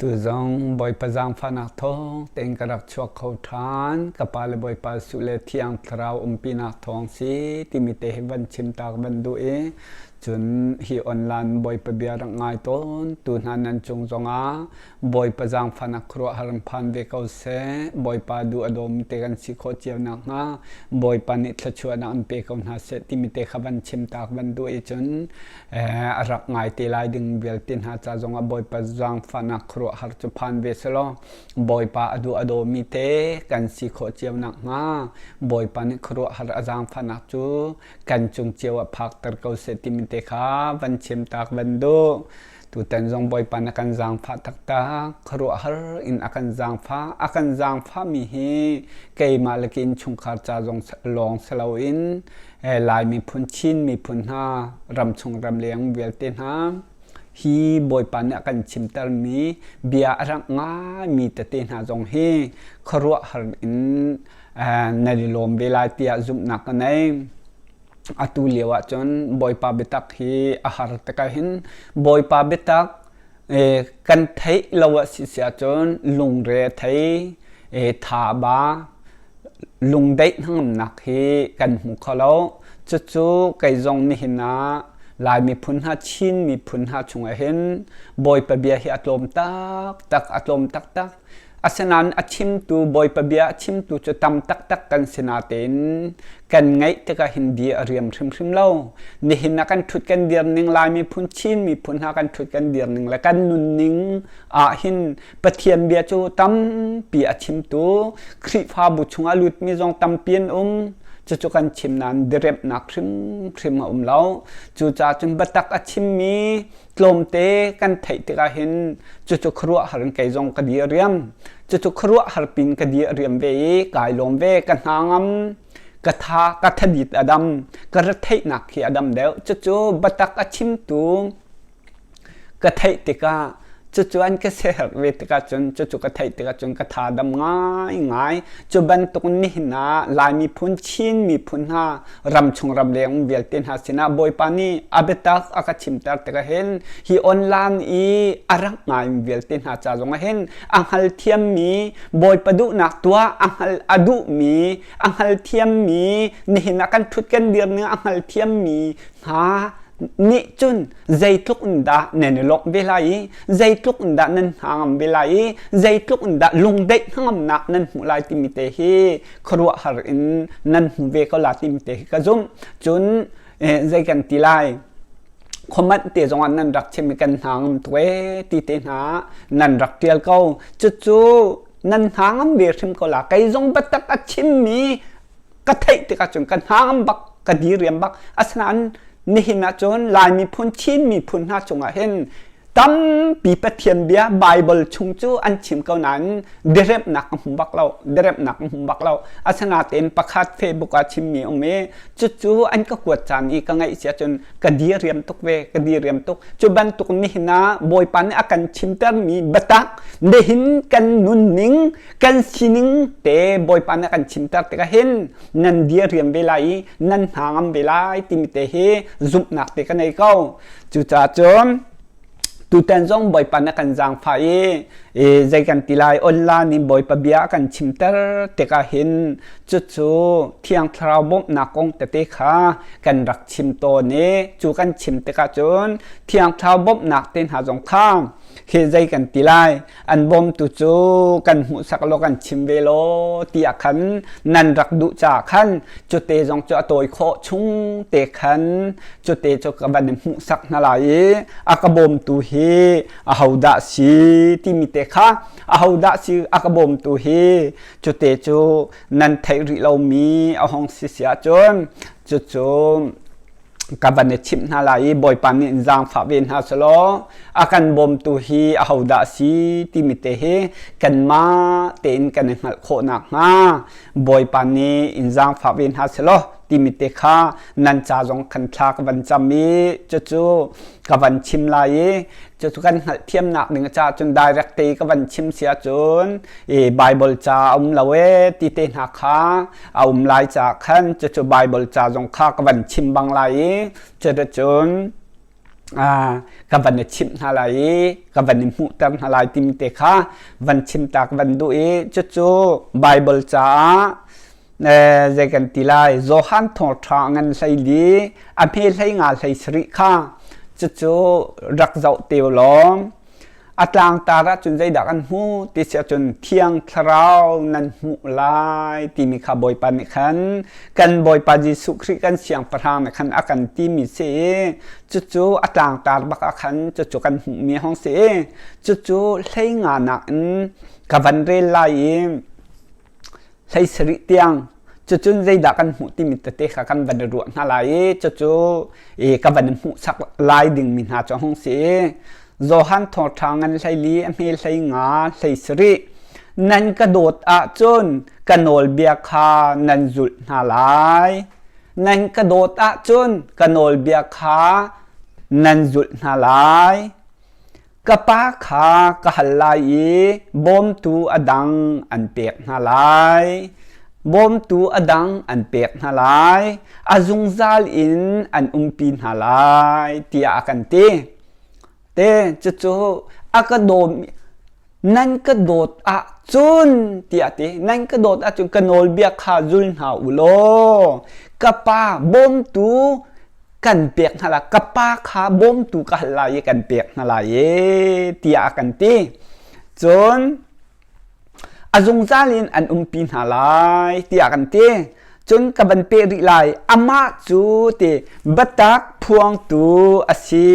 Tuzong Bawipa zaangfahnak thawng tein ka rak chuak kho ṭhan. Ka pa le Bawipa Jesuh le Thiang Thlarau umpinak thawng si timi te hi van chim ta ka van duh i cun hi online Bawipa bia rak ngai tawn tu hna nan cung zongah Bawipa zaangfahnak khuaruahhar in phan ve ko seh. Bawipa duh a dawm te kan si khawh cio nakhnga Bawipa nih thluachuahnak an pe ko hna seh timi te kha van chim ta ka van duh i cun a rak ngai te lai ding vialte hna ca zongah Bawipa zaangfahnak khuaruahhar cu phan ve selaw Bawipa a duh a dawmi te kan si khawh cio nakhnga Bawipa nih khuaruahhar a zaangfahnak cu kan cung cio ah phakter ko seh timi te kha van chim tak van duh. Tutan zong Bawipa na kan zaangfah taktak khuaruahhar in a kan zaangfah a kan zaangfahmi hi keimah le ka innchungkhar ca zong lawng si loin Lai miphun, Chin miphun hna, ramchung ramleng vialte hna, hi Bawipa nih a kan chimtermi bia a rak ngaimi tete hna zong hi khuaruahhar in nan i lawm ve lai tiah zumhnak ka nei. Atu lio ahcun Bawipa biatak hi a har tikah hin Bawipa biatak kan theih lo a si si ahcun lungre a thei, tha a ba, lungdaih hnangamnak hi kan hmu kho lo. Cucu kei zong nihin ah Lai miphun hna, Chin miphun hna chungah hin Bawipa bia hi a tlawm taktak, a tlawm taktak. Asinain a chimtu Bawipa bia a chimtu cu tam taktak kan si natein kan ngaih tikah hin bia a riam hrimhrim lo. Nihin ah kan ṭhut kan dir ning Lai miphun Chin miphun hna kan ṭhut kan dir ning le kan nunning ah hin Pathian bia cu tampi a chimtu Khrihfabu chungah lutmi zong tampi an um. Cucu kan chim nain diriamhnak hrimhrim a um lo. Cucaah cun biatak a chimmi tlawmte kan theih tikah hin cucu khuaruahhar in kei zong ka dir riam cucu khuaruahhar pin ka dir riam ve i kai lawm ve ka hna ngam ka tha ka thadit a dam ka retheihnak khi a dam deuh cucu biatak a chimtu ka theih tikah cucu an ka siaherh ve tikah cun cucu ka theih tikah cun ka tha dam ngaingai cu bantuk nihin ah Lai miphun Chin miphun hna ramchung ramleng um vialte hna sinah Bawipa nih a biatak a ka chimter tikah hin hi online i a rak ngaimi vialte hna ca zongah hin a hngalthiammi Bawipa duhnak tuah a hngal a duhmi a hngalthiammi nihin ah kan ṭhut kan dir ning a hngalthiammi hna nih cun zeitluk in dah nan i lawmh ve lai i zeitluk in dah nan hna ngam ve lai i zeitluk in dah lungdaih hnangamnak nan hmuh lai timi te hi khuaruahhar in nan hmu ve ko la timi te hi ka zumh. Cun zei kan ti lai khuamanh te zongah nan rak chim i kan hna ngam tuk ee ti te hna nan rak tial ko. Cucu nan hna ngam ve hrim ko la. Kei zong biatak a chimmi ka theih tikah cun ka hna ngam bak ka diriam bak. Asinain nihin ah cun Lai miphun Chin miphun hna cungah hin tampi Pathian bia Bible chung cu an chim ko nain diriamhnak ka hmu bak lo diriamhnak ka hmu bak lo asinain pakhat Facebook ah chimmi um i cucu an ka kuat caan i ka ngaih sia cun ka diriam tuk ve ka diriam tuk cu bantuk nihin ah Bawipa nih a kan chimtermi biatak nihin kan nunning kan sining te Bawipa nih a kan chimter tikah hin nan diriam ve lai i nan hna ngam ve lai timi te hi zumhnak te ka nei ko Cucaah cun tutan zong Bawipa na kan zaangfah i zei kan ti lai online in Bawipa bia a kan chimter tikah hin cucu Thiang Thlarau bawmhnak kong tete kha kan rak chim tawn i cu kan chim tikah cun Thiang Thlarau bawmhnak te hna zong kha hi zei kan ti lai an bawmtu cu kan hmuhsak law kan chim ve law tiah khan nan rak duh caah khan cute zong cu a tawi khawh chung te khan cute cu ka van in hmuhsak hna lai i a ka bawmtu hi ahodah si timi te kha ahodah si a ka bawmtu hi cute cu nan theih rih lomi a hong si si ahcun cucu ka van i chimh hna lai i Bawipa nih in zaangfah ve hna selaw a kan bawmtu hi ahodah a si timi te hi kanmah tein kan i hngalh khawh nakhnga Bawipa nih in zaangfah ve hna selaw timi te kha nan ca zong khan thla ka van cam i cucu ka van chim lai i cucu kan hngalhthiamnak ding caah cun direct te ka van chim si ahcun i Bible ca a um lo ee ti te hna kha a um lai caah khan cucu Bible ca zong kha ka van chim bang lai i cuticun. Ka van i chimh hna lai i ka van i hmuhter hna lai timi te kha van chim ta ka van duh i cucu Baibal caah zei kan ti lai Johan thawngṭha ngan 14 a hme 15 17 kha cucu rak zoh te law A tlangtar ahcun zeidah kan hmuh ti si ahcun Thiang Thlarau nan hmuh lai timi kha Bawipa nih khan kan Bawipa Jesuh Khrih kan Siangpahrang nih khan a kan timi si i cucu a tlangtar bak ah khan cucu kan hmuhmi hong si i cucu 15 nak in ka van rel lai i 17 tiang cucun zeidah kan hmuh timi tete kha kan van i ruah hna lai i cucu ka van i hmuhsak lai dingmi hna cu hung si i Johan thawngṭha ngan 14 a hme 15 17 nan ka dawt ahcun ka nawlbia kha nan zulh hna lai nan ka dawt ahcun ka nawlbia kha nan zulh hna lai Ka pa kha ka hal lai i bawmtu a dang an pek hna lai. Bawmtu a dang an pek hna lai. A zungzal in an umpi hna lai tiah a kan ti. Te cucu a ka dawmi nan ka dawt ahcun tiah a ti. Nan ka dawt ahcun ka nawlbia kha zul hna u law ka pa bawmtu kan pek hna lai ka pa kha bawmtu ka hal lai i kan pek hna lai e tiah a kan ti cun a zungzal in an umpi hna lai tiah kan ti cun ka van peh rih lai amah cu ti biatak phuangtu a si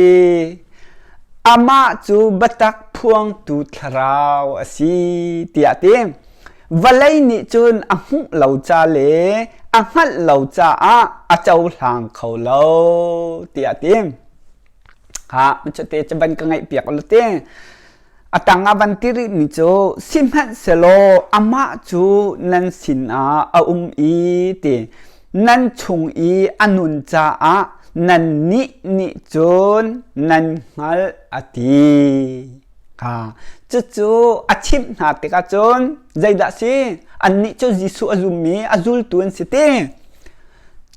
amah cu biatak phuangtu thlarau a si tiah ti Vawlei nih cun a hmuh lo ca le a hngalh lo caah a cohlang kho lo tiah a ti. Ha, te cu van ka ngaihpiak u te. A tang ah van ti rihmi cu sihmanhsehlaw amah cu nan sinah a um i ti nan chung i a nun caah nannih nih cun nan hngalh a ti. Cucu a chimh hna tikah cun zeidah si? Annih cu Jesuh a zummi a zultu an si ti.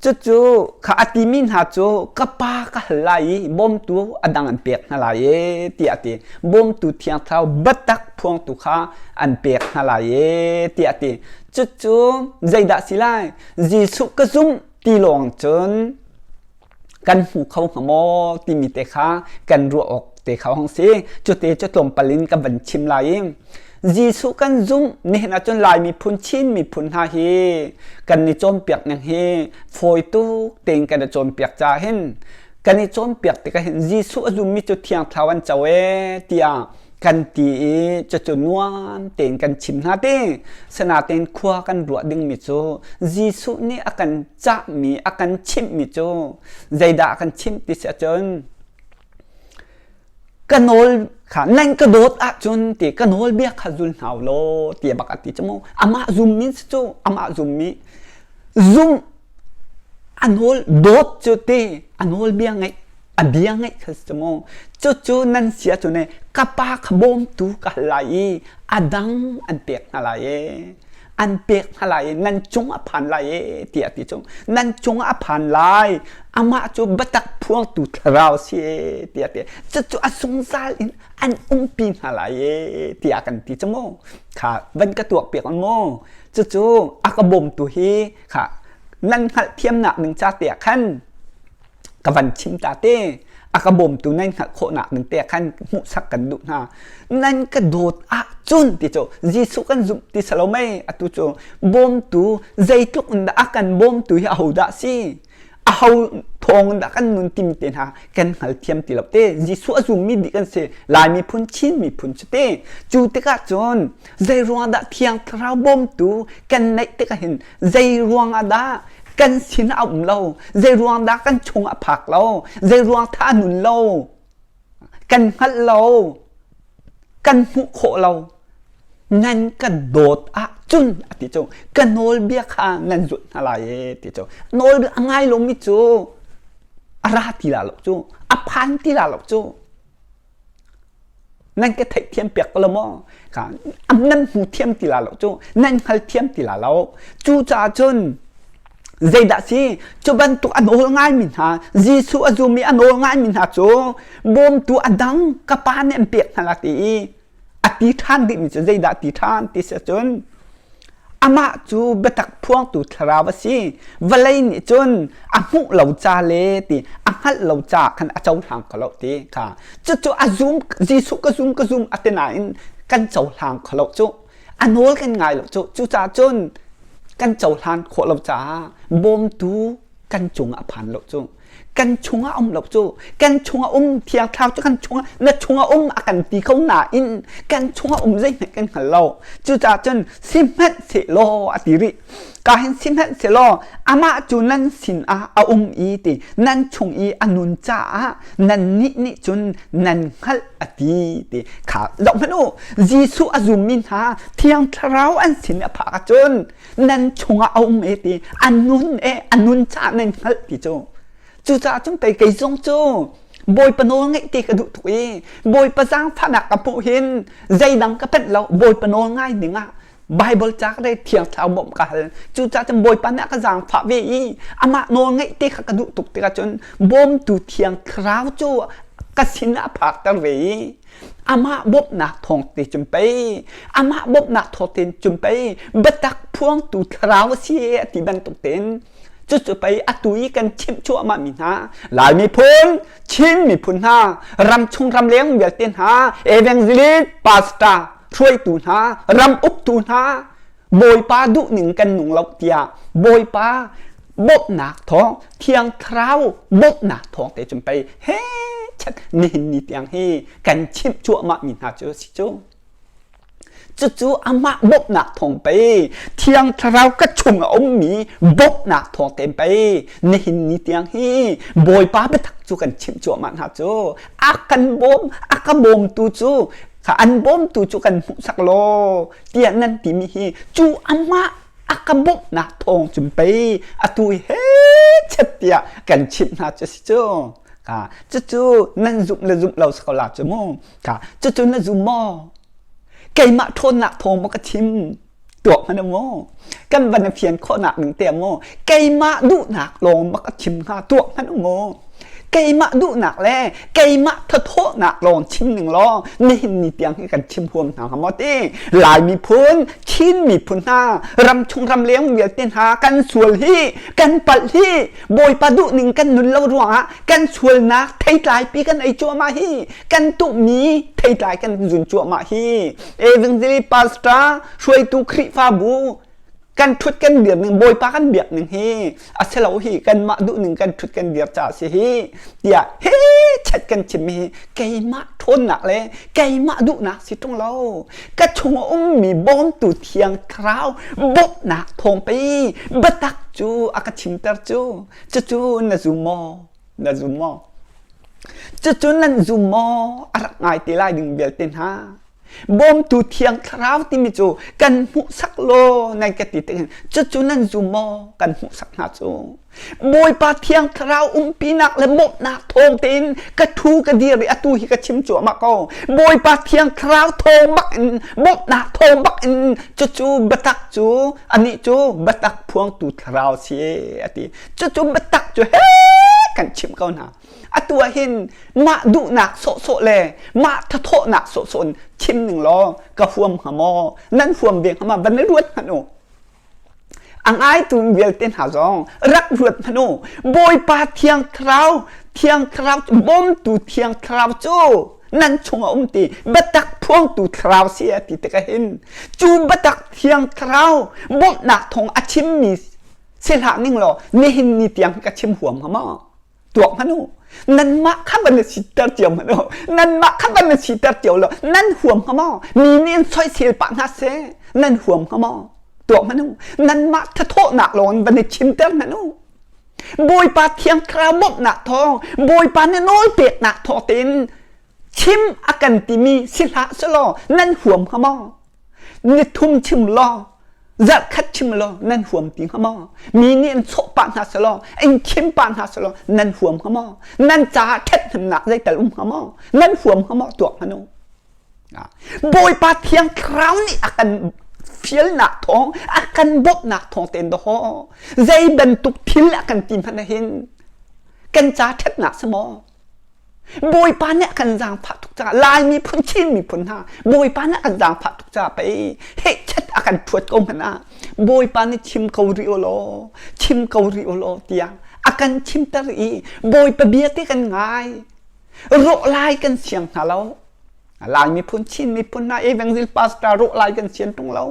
Cucu kha a timi hna cu ka pa ka hal lai i bawmtu a dang an pek hna lai e tiah a ti. Bawmtu Thiang Thlarau biatak phuangtu kha an pek hna lai e tiah a ti. Cucu zeidah si lai? Jesuh ka zumh ti lawng cun kan hmu kho hnga maw timi te kha kan ruah awk te kha hong si cute cu tlawmpal in ka van chim lai i Jesuh kan zumh nihin ahcun Lai miphun Chin miphun hna hi kan i cawnpiak ning hi fawi tuk tein kan i cawnpiak ca hin kan i cawnpiak tikah hin Jesuh a zummi cu Thiang Thlarau an co ee tiah kan ti i cucu nuam tein kan chim hna ti sanatein khua kan ruah dingmi cu Jesuh nih a kan cahmi a kan chimhmi cu zeidah a kan chimh ti si ahcun ka nawl kha nan ka dawt ahcun ti ka nawl bia kha zul hna law ti bak a ti cu mu amah zummi si cu amah zummi zum a nawl dawt cu ti a nawl bia ngaih a bia ngaih kha si mu cucu nan si ahcun ne ka pa kha bawmtu ka hal lai i a dang an pek hna lai e an pek hna lai i nan cung a phan lai e tiah ti cu nan cung a phan lai amah cu biatak phuangtu thlarau si e tiah ti cucu a zungzal in an umpi hna lai e tiah kan ti cu mu kha van ka tuak piak mu cucu a ka bawmtu hi kha nan hngalhthiamnak ding ca te ah khan ka van chim ta te a ka bawmtu nan hngalh khawhnak ding te khan hmuhsak kan duh hna nan ka dawt ahcun ti cu Jesuh kan zumh ti salo mei atu cu bawmtu zeitluk in dah a kan bawmtu hi aho dah si aho thawng dah kan nun timi te hna kan hngal thiam ti lo te Jesuh a zummi dih kan si Lai miphun Chin miphun cu te cu tikah cun zei ruang dah Thiang Thlarau bawmtu kan neih tikah hin zei ruang ah dah kan sin a um lo zei ruang dah kan chung a phak lo zei ruang tha a nun lo kan hngalh lo kan hmuh khawh lo nan kan dawt ahcun a ti cu ka nawlbia kha nan zulh hna lai e ti cu nawlbia a ngai lomi cu a ra ti la lo cu a phan ti la lo cu Nan ka theihthiam piak ko lo maw? Kha nan hmu thiam ti la lo cu nan hngal thiam ti la lo. Cucaah cun Zeidah si? Cu bantuk a nawl ngaimi hna, Jesuh a zum i a nawl ngaimi hna cu bawmtu a dang ka pa nih an pek hna la ti i a ti ṭhan dihmi cu zeidah ti ṭhan ti si ahcun amah cu biatak phuangtu thlarau a si. Vawlei nih cun a hmuh lo ca le ti a hngalh lo ca khan a cohlang kho lo ti kha. Cucu a zum Jesuh ka zum ka zum a ti nain kan cohlang kho lo cu. A nawl kan ngai lo cu. Cucaah cun kan cohlan khawh lo caah bawmtu kan cungah a phan lo cu. Kan chungah um lo cu. Kan chungah um Thiang Thlarau cu kan chungah na chungah um a kan ti ko nain kan chungah um zeihmanh kan hngal lo. Cucaah cun sihmanhsehlaw a ti rih. Ka hin sihmanhsehlaw amah cu nan sinah a um i ti nan chung i a nun caah nannih nih cun nan hngalh a ti ti kha zoh hmanh u Jesuh a zummi hna Thiang Thlarau an sin a phak ahcun nan chungah a um e ti a nun e a nun caah nan hngalh ti cu cucaah cun pei kei zong cu Bawipa nawl ngeih ti ka duh tuk i Bawipa zaangfahnak ka hmuh hin zeidang ka penh lo Bawipa nawl ngai ding ah Bible ca ka rel Thiang Thlarau bawmh ka hal. Cucaah cun Bawipa nih a ka zaangfah ve i amah nawl ngeih te kha ka duh tuk tikah cun bawmtu Thiang Thlarau cu ka sin ah a phakter ve i amah bawmhnak thawng te cun pei amah bawmhnak thawng te cun pei biatak phuangtu thlarau a si a ti bantuk tein cucu pei atu i kan chimh cuahmah mi hna Lai miphun Chin miphun hna ramchung ramleng vialte hna evangelist pastor hruaitu hna ram uktu hna Bawipa duhning kan nung lo tiah Bawipa bawmhnak thawng Thiang Thlarau bawmhnak thawng te cun pei he chat nihin ni tiang hi kan chimh cuahmah mi hna cu si cu cucu amah bawmhnak thawng pei Thiang Thlarau ka chung a ummi bawmhnak thawng te pei nihin ni tiang hi Bawipa biatak cu kan chimh cuahmah hna cu a kan bawm a ka bawmtu cu kha an bawmtu cu kan hmuhsak law tiah nan timi hi cu amah a ka bawmhnak thawng cun pei atu he chet tiah kan chimh hna cu si cu ka cucu nan zumh le zumh lo si ko la cu mu ka cucu na zum maw keimah ṭhawnnak thawng maw ka chim tuak hmanh maw kan van i fian khawhnak ning te maw keimah duhnak lawng bak a chim hnga tuak hmanh maw keimah duhnak le keimah thathawhnak lawng chim ning law nihin ni tiang hi kan chim huam hna hnga maw ti Lai miphun Chin miphun hna ramchung ramleng vialte hna kan sual hi kan palh hi Bawipa duhning kan nun lo ruangah kan sualnak theitlai pi kan ei cuahmah hi kan tuhmi theitlai kan zun cuahmah hi Evangelist pastor hruaitu Khrihfabu kan ṭhut kan dir ning Bawipa kan biak ning hi a si lo hi kanmah duh ning kan ṭhut kan dir caah si hi tiah he chat kan chim hi keimah ṭhawnnak le keimah duhnak si ṭung lo ka chung a ummi bawmtu thiang thlarau bawmhnak thawng pei biatak cu a ka chimter cu cucu na zum maw na zum maw cucu nan zum maw a rak ngai te lai ding vialte hna Bawmtu Thiang Thlarau timi cu kan hmuhsak law nan ka ti tik cucu nan zum maw kan hmuhsak hna cu. Bawipa Thiang Thlarau umpinak le bawmhnak thawng tein ka thu ka dir i atu hi ka chim cuahmah ko. Bawipa Thiang Thlarau thawng bak in bawmhnak thawng bak in cucu biatak cu anih cu biatak phuangtu thlarau si a ti. Cucu biatak cu he kan chimh ko hna. Atu ah hin mah duhnak sawhsawh le mah thathawhnak sawhsawh in chim ning law ka huam hnga maw? Nan huam ve hnga ma? Van i ruat hmanh u. A ngaitu vialte hna zong rak ruat hmanh u. Bawipa Thiang Thlarau, Thiang Thlarau bawmtu Thiang Thlarau cu nan chung a um ti biatak phuangtu thlarau si a ti tikah hin cu biatak Thiang Thlarau bawmhnak thawng a chimmi si hlah ning law nihin ni tiang ka chim huam hnga maw? Tuak hmanh u. Nanmah kha van na siter cio hmanh u. Nanmah kha van na siter cio lo. Nan huam hnga maw? Mi nih in soisel pah hna seh. Nan huam hnga maw? Tuak hmanh u. Nanmah thathawhnak lawng in van i chimter hmanh u. Bawipa Thiang Thlarau bawmhnak thawng, Bawipa nih nawl peknak thawng tein chim a kan timi si hlah selaw nan huam hnga maw? Ni thum chim law zarhkhat chim law nan huam ti hnga maw? Mi nih an chawh pah hna selaw in chim pah hna selaw nan huam hnga maw? Nan caah ṭhathnemnak zeital um hnga maw? Nan huam hnga maw? Tuak hmanh u. Bawipa Thiang Thlarau nih a kan fialnak thawng a kan bawmhnak thawng tein dawh zei bantuk thil a kan ti hmanh hin kan ca ṭhatnak si maw? Bawipa nih a kan zaangfah tuk caah Lai miphun Chin miphun hna Bawipa nih a kan zaangfah tuk caah pei hehchet a kan ṭhuat ko hmanh ah Bawipa nih chim ko rih u law chim ko rih u law tiah a kan chimter i Bawipa bia te kan ngai rawh lai kan siang hna lo Lai miphun Chin miphun hna Evangel pastor rawh lai kan sian ṭung lo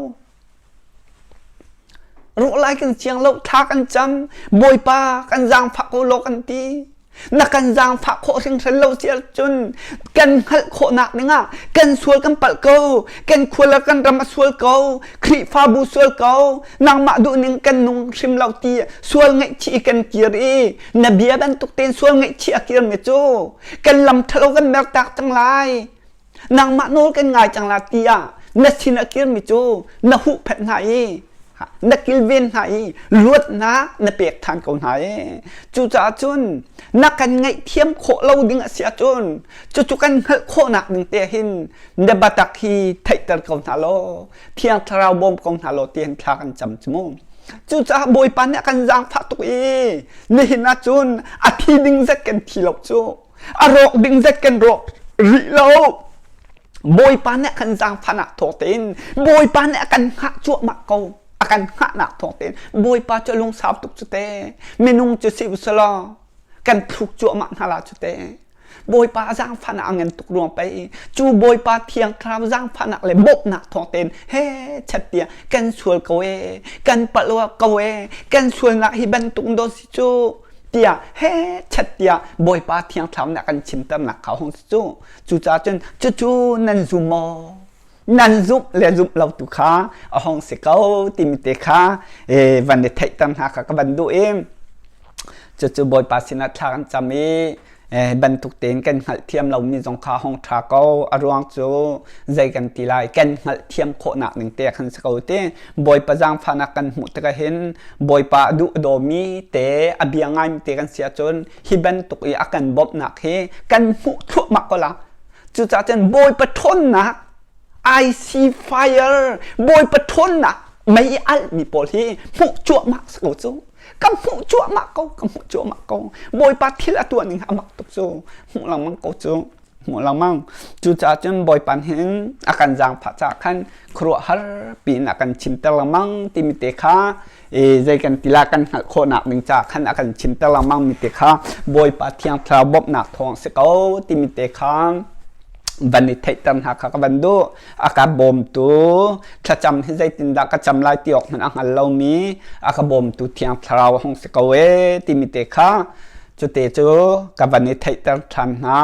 Rawh lai kan siang lo thla kan cam Bawipa kan zaangfah ko law kan ti na kan zaangfah khawh hringhran lo si ahcun kan hngalh khawhnak dingah kan sual kan palh ko kan khua le kan ram a sual ko Khrihfabu sual ko nangmah duhning kan nung hrim lo ti sual ngaihchih kan kir i na bia bantuk tein sual ngaihchih a kirmi cu kan lam ṭhalo kan mertak cang lai nangmah nawl kan ngai cang la tiah na sin a kirmi cu na huhphenh hna i na kilven hna i luatnak na pek ṭhan ko hna i cucaah cun na kan ngaihthiam khawh lo ding a si ahcun cucu kan hngalh khawhnak ding te hin na biatak hi theihter ko hna law Thiang Thlarau bawm ko hna law ti hin thla kan cam cu mu cucaah Bawipa nih a kan zaangfah tuk i nihin ahcun a thi ding zat kan thi lo cu a rawk ding zat kan rawk rih lo Bawipa nih a kan zaangfahnak thawk tein Bawipa nih a kan hngah cuahmah ko a kan hngahnak thawk tein Bawipa cu a lungsau tuk cu te minung cu si usalaw kan thluk cuahmah hna la cu te Bawipa zaangfahnak a ngan tuk ruang pei cu Bawipa thiang thlarau zaangfahnak le bawmhnak thawng tein he chat tiah kan sual ko e kan palh ko e kan sualnak hi bantuk do si cu tiah he chat tiah Bawipa thiang thlarau nih a kan chimternak kha hung si cu cucaah cun cucu nan zum maw nan zumh le zumh lo tu kha a hong si ko timi te kha van i theihter hna kha ka van duh i cucu Bawipa sinah thla kan cam i bantuk tein kan hngalhthiam lomi zong kha hong ṭha ko a ruang cu zei kan ti lai kan hngalhthiam khawhnak ning te khan si ko ti Bawipa zaangfahnak kan hmuh tikah hin Bawipa a duh dawmi te a bia ngaimi te kan si ahcun hi bantuk i a kan bawmhnak hi kan hmuh thluahmah ko la cucaah cun Bawipa ṭhawnnak I see fire Bawipa ṭhawnnak mei alhmi pawl hi hmuh cuahmah si ko cu ka hmuh cuahmah ko ka hmuh cuahmah ko Bawipa thil a tuah ning a mak tuk cu hmuh lengmang ko cu hmuh lengmang cucaah cun Bawipa hin a kan zaangfah caah khan khuaruahhar piin a kan chimter lengmang timi te kha zei kan tila kan hngalh khawhnak ding caah khan a kan chimter lengmang mi te kha Bawipa Thiang Thlarau bawmhnak thawng si ko timi te kha van i theihter hna kha ka van duh a ka bawmtu thlacam hi zeitindah ka cam lai ti awk hmanh a hngal lomi a ka bawmtu Thiang Thlarau hung si ko ee timi te kha cute cu ka van i theihter ṭhan hna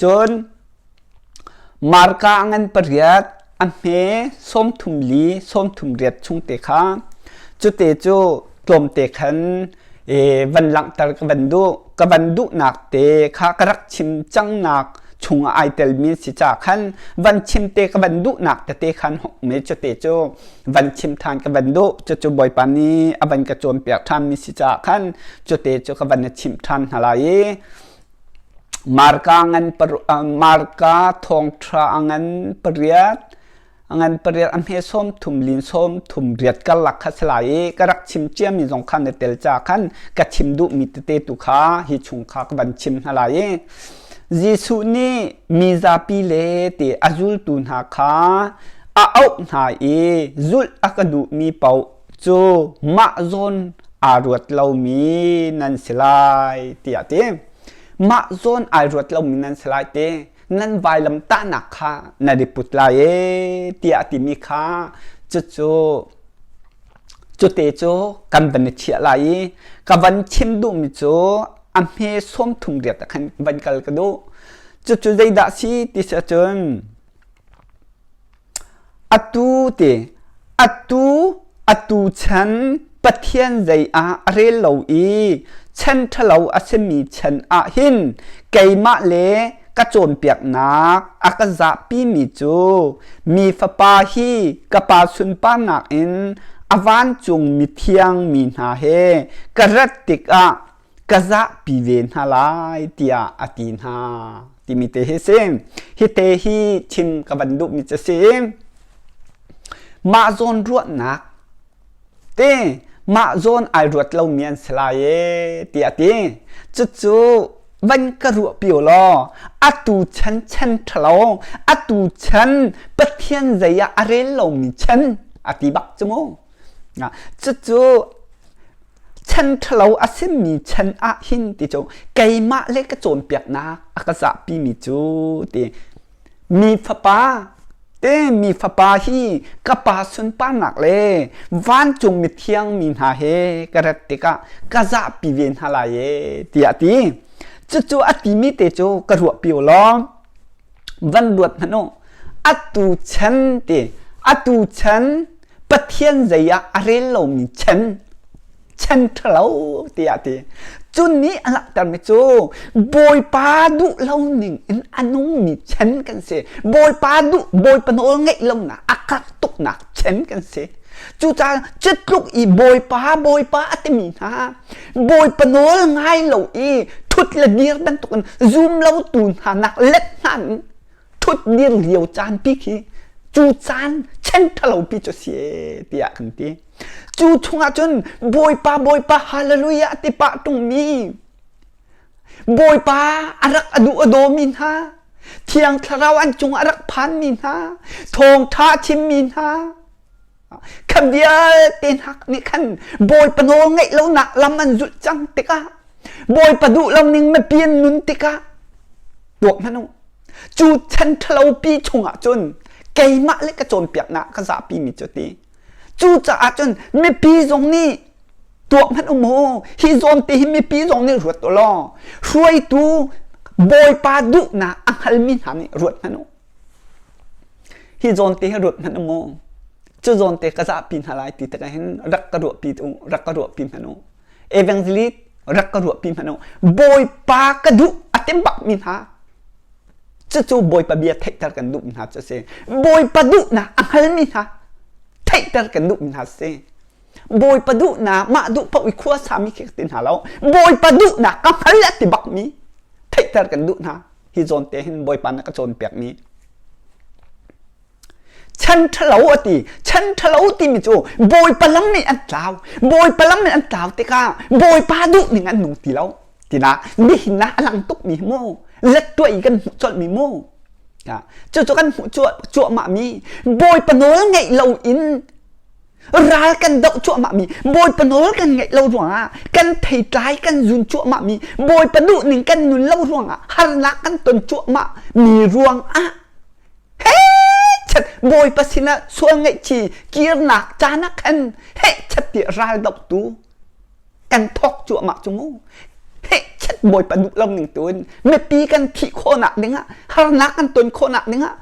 cun Marka ngan pariat a hme 34 38 chung te kha cute cu tlawmte khan van langhter ka van duh ka van duhnak te kha ka rak chim cangnak chungah ai telmi si ca khan van chim te ka van duhnak tete khan me cute cu van chim than ka van duh cucu Bawipa nih a van ka cawnpiak ṭhan mi si caah khan cute cu ka van na chimh ṭhan hna lai i Marka ngan Marka thawngṭha a ngan pariat a ngan pariat a hme 30 lin 38 karlak kha si lai i ka rak chim ciami zong kha na tel ca khan ka chim duhmi tete tu kha hi chung kha ka van chim hna lai i Jesuh nih mi zapi le ti a zultu hna kha a auh hna i zulh a ka duhmi paoh cu mah zawn aa ruat lomi nan si lai tiah a ti. Mah zawn ai ruat lomi nan si lai ti nan vailam tahnak kha nan i put lai ee tiah a timi kha cucu cute cu kan van i chiah lai i ka van chim duhmi cu a hme 38 ah khan van kal ka duh. Cucu zeidah si ti si ahcun Atu ti atu atu chan Pathian zei ah a rel lo i chan ṭhalo a simi chan ah hin keimah le ka cawnpiaknak a ka zahpimi cu mi fapa hi ka pa sunparnak in a vancung mithiang mi hna he ka rat tikah ka zahpi ve hna lai tiah a ti hna timi te hi si. Hi te hi chim ka van duhmi cu si. Mah zawn ruahnak te mah zawn ai ruat lomi an si lai ee tiah a ti. Cucu van ka ruah pi law atu chan chan ṭhalo atu chan Pathian zei ah a rel lomi chan a ti bak cu mu. Cucu chan ṭhalo a simi chan ah hin ti cu keimah le ka cawnpiaknak a ka zahpimi cu ti mi fapa te mi fapa hi ka pa sunparnak le vancung mithiang mi hna he ka rat tikah ka zahpi ve hna lai e tiah a ti. Cucu a timi te cu ka ruahpi u law van ruat hmanh u atu chan ti atu chan Pathian zei ah a rel lomi chan chan ṭhalo tiah a ti. Cu nih a langhtermi cu Bawipa duh lo ning in a nungmi chan kan si. Bawipa duh Bawipa nawl ngeih lonak a karh tuknak chan kan si. Cucaah cu tluk i Bawipa Bawipa a timi hna Bawipa nawl ngai lo i thut le dir bantukin zum lo tu hna nak let hna in thut dir lio caan pi khi cu caan chan ṭhalo pi cu si e tiah kan ti. Cu chungah cun Bawipa Bawipa Hallelujah ti pah ṭungmi Bawipa a rak a duh a dawmi hna Thiang Thlarau an cung a rak phanmi hna thawngṭha a chimmi hna kha vialte hna nih khan Bawipa nawl ngeih lonak lam an zulh cang tikah Bawipa duh lo ning mipi an nun tikah tuak hmanh u cu chan ṭhalo pi chungah cun keimah le ka cawnpiaknak ka zahpi mi cu ti Cucaah cun mipi zong nih tuak hmanh um u hi zawn te hi mipi zong nih ruat u law hruaitu bawipa duhnak a hngalmi hna nih ruat hmanh u. Hi zawn te hi ruat hmanh u mu. Cu zawn te ka zahpi hna lai ti tikah hin rak ka ruahpi u rak ka ruahpi hmanh u. Evangelist rak ka ruahpi hmanh u. Bawipa ka duh a tim bakmi hna Cucu Bawipa bia theihter kan duhmi hna cu a si. Bawipa duhnak a hngalmi hna theihter kan duhmi hna a si. Bawipa duhnak mah duh paoh i khua sami khi ka ti hna lo. Bawipa duhnak ka hngal a ti bakmi theihter kan duh hna. Hi zawn te hin Bawipa nih a ka cawnpiakmi. Chan ṭhalo a ti. Chan ṭhalo timi cu Bawipa lam nih an tlau. Bawipa lam nih an tlau tikah Bawipa duh ning an nung ti lo. Tinak nihin ah a lang tukmi mu. Let tuah i kan hmuh colhmi mu. Cucu kan hmuh cuahmahmi Bawipa nawl ngeih loin ral kan doh cuahmahmi Bawipa nawl kan ngeih lo ruangah kan theitlai kan zun cuahmahmi Bawipa duh ning kan nun lo ruangah harnak kan ton cuahmah mi ruangah Hechat Bawipa sinah sual ngaihchi kirnak caan ah khan hechat ti ral dohtu kan thawk cuahmah cu mu. Hechat Bawipa duh lo ning tuin mipi kan thih khawhnak dingah harnak kan ton khawhnak dingah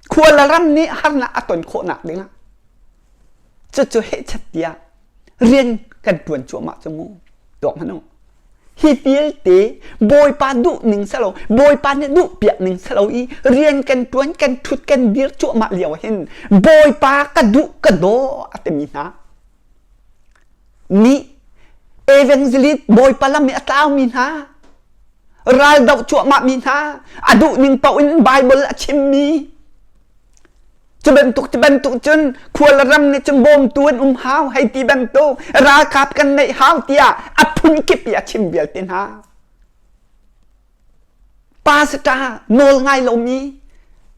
khua le ram nih harnak a ton khawhnak dingah cucu hechat tiah rian kan ṭuan cuahmah cu mu. Tuak hmanh u. Hi vialte Bawipa duh ning selo Bawipa nih duh piak ning selo i rian kan ṭuan kan ṭhut kan dir cuahmah lio hin Bawipa ka duh ka daw a timi hna nih evangelist Bawipa lam i a tlaumi hna ral doh cuahmah mi hna a duh ning paoh in Bible a chimmi Cu bantuk cu bantuk cun khua le ram nih cun bawmtu an um hau hei ti bantuk ralkap kan neih hau tiah a phunkip i a chim vialte hna. Pastor nawl ngai lomi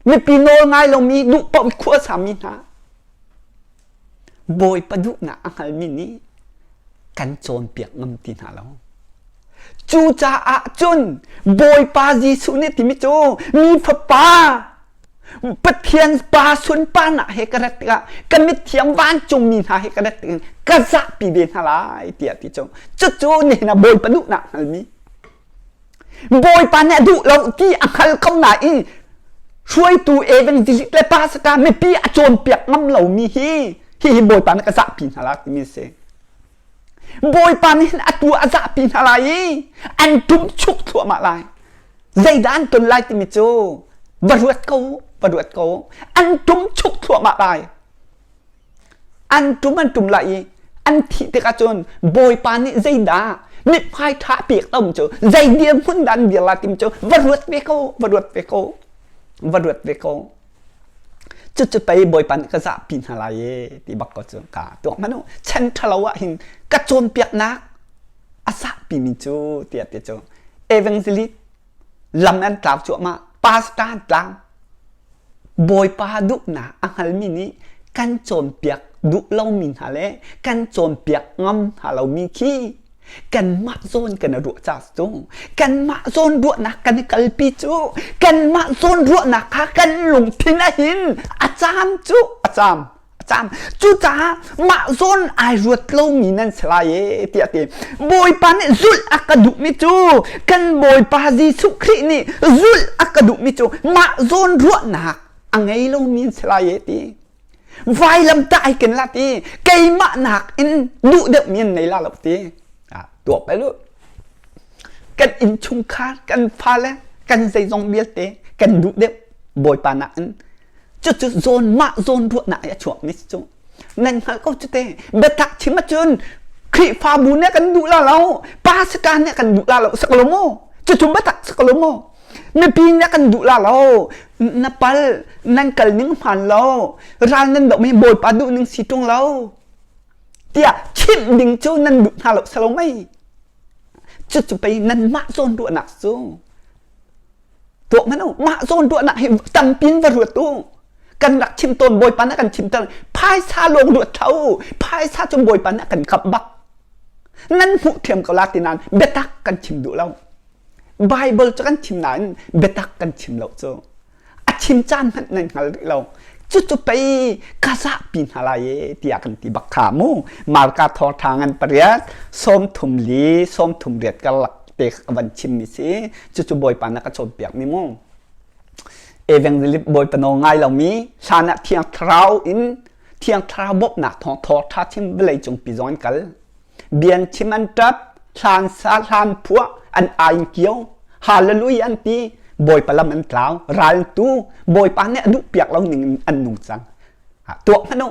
mipi nawl ngai lomi duh paoh khua sami hna Bawipa duhnak a hngalmi nih kan cawnpiak ngam ti hna lo. Cucaah cun Bawipa Jesuh nih timi cu mi fapa Pathian pa sunparnak he ka rat tikah ka mithiang vancungmi hna he ka rat tikah ka zahpi ve hna lai tiah ti cu cucu nihin ah Bawipa duhnak hngalmi Bawipa nih a duh lo ti a hngal ko nain hruaitu evangelist le pastor mipi a cawnpiak ngam lomi hi hihi Bawipa nih ka zahpi hna lai timi a si. Bawipa nih hin atu a zahpi hna lai i an tum chuk thluahmah lai. Zeidah an ton lai timi cu va ruat ko, va ruat ko. An tum chuk thluahmah lai. An tum an tum lai i an thih tikah cun Bawipa nih zeidah mithmai ṭha pek tom cu zei dirhmun dah an dir lai timi cu va ruat ve ko, va ruat ve ko, va ruat ve ko. Cucu pei Bawipa nih ka zahpi hna lai e ti bak ko cu ka tuak hmanh u. Chan ṭhalo ah hin ka cawnpiaknak a zahpimi cu tiah ti cu evangelist lam an tlau cuahmah pastor an tlau Bawipa duhnak a hngalmi nih kan cawnpiak duh lomi hna le kan cawnpiak ngam hna lomi khi kanmah zawn kan i ruah ca cu kanmah zawn ruahnak kan i kalpi cu kanmah zawn ruahnak kha kan lungthin ahhin a caam cu a caam a caam cucaah mah zawn ai ruat lomi nan si lai e tiah ti Bawipa nih zulh a ka duhmi cu kan Bawipa Jesuh Khrih nih zulh a ka duhmi cu mah zawn ruahnak a ngei lomi an si lai e ti vailam ta ai ken la ti keimah nak in duh deuh mi an nei la lo ti tuak pe lu kan innchungkhar kan fale kan zeizong vialte kan duh deuh bawipa nak in cucu zawn mah zawn ruahnak i a chuak mi cu nan hngalh ko cu te biatak chim ahcun Khrihfabu nih kan duh la lo pastor nih kan duh la lo sak lo mu cucu biatak sak lo mu Mipi nih kan duh la lo. Na pal, nan kal ning hmaan lo. Ral nan doh mi Bawipa duh ning si ṭung lo. Tiah chimh ding cu nan duh hna lo salo mei. Cucu pei nanmah zawn ruahnak cu. Tuah hmanh u, mah zawn ruahnak hi tampin va ruat u. Kan rak chim tawn Bawipa nih kan chim tawn. Phaisa lawng ruat hlah u. Phaisa cu Bawipa nih a kan khamh bak. Nan hmuh thiam ko la ti nain biatak kan chim duh lo. Baibal cu kan chim nain biatak kan chim lo cu. A chim caan hmanh nan hngal rih lo. Cucu pei ka zahpi hna lai e tiah kan ti bak kha mu. Marka thawngṭha ngan pariat, 34 38 karlak te ka van chimmi si. Cucu Bawipa na ka cawnpiak mi mu. Evangelist Bawipa nawl ngai lomi hlan ah Thiang Thlarau in Thiang Thlarau bawmhnak thawng thawngṭha chim vawlei cungpi zong an kal. Bian chim an ṭap, hlan sa hlan phuah an ai kio, hallelujah an ti, Bawipa lam an tlau, raltu Bawipa nih a duh piak lo ning in an nung cang. Tuah hmanh u,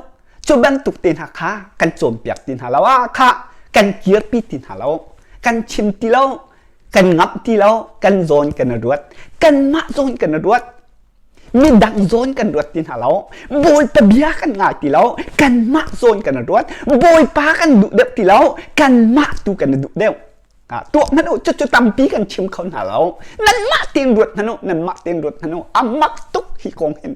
cu bantuk te hna kha kan cawnpiak ti hna lo ah kha kan kirpi ti hna lo, kan chim ti lo, kan ngamh ti lo, kan zawn kan i ruat, kanmah zawn kan i ruat. Midang zawn kan ruat ti hna lo. Bawipa bia kan ngai ti lo. Kanmah zawn kan ruat. Bawipa kan duh deuh ti lo. Kanmah tu kan duh deuh. Tuah hmanh u, cucu tampi kan chim kho hna lo. Nanmah tein ruat hmanh u, nanmah tein ruat hmanh u. A mak tuk hi kong hin.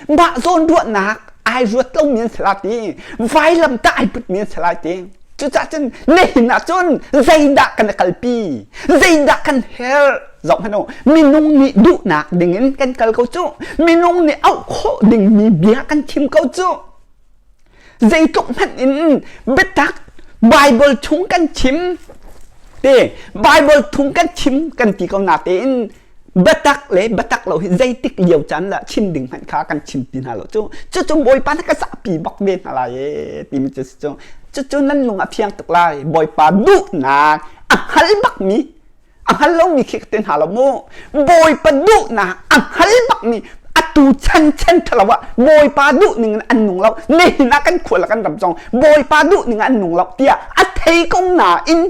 Mah zawn ruahnak ai ruat lomi an si la ti. Vailam tah ai putmi an si lai ti. Cucaah cun nihin ah cun zeidah kan i kalpi? Zeidah kan herh? Zoh hmanh u, minung nih duhnak dingin kan kal ko cu. Minung nih auh khawh dingmi bia kan chim ko cu. Zeitluk hmanh in biatak Bible chung kan chim te Bible chung kan chim kan ti ko na tein biatak le biatak lo hi zeitik lio caan lah chim ding hmanh kha kan chim ti hna lo cu cucu Bawipa na ka zahpi bak ve hna lai e timi cu si cu cucu nan lung a fiang tuk lai Bawipa duhnak a hngal bakmi a hngal lomi khi ka ti hna lo mu Bawipa duhnak a hngal bakmi atu chan chan ṭhalo ah Bawipa duh ning in an nung lo nihin ah kan khua le kan ram zong Bawipa duh ning an nung lo tiah a thei ko nain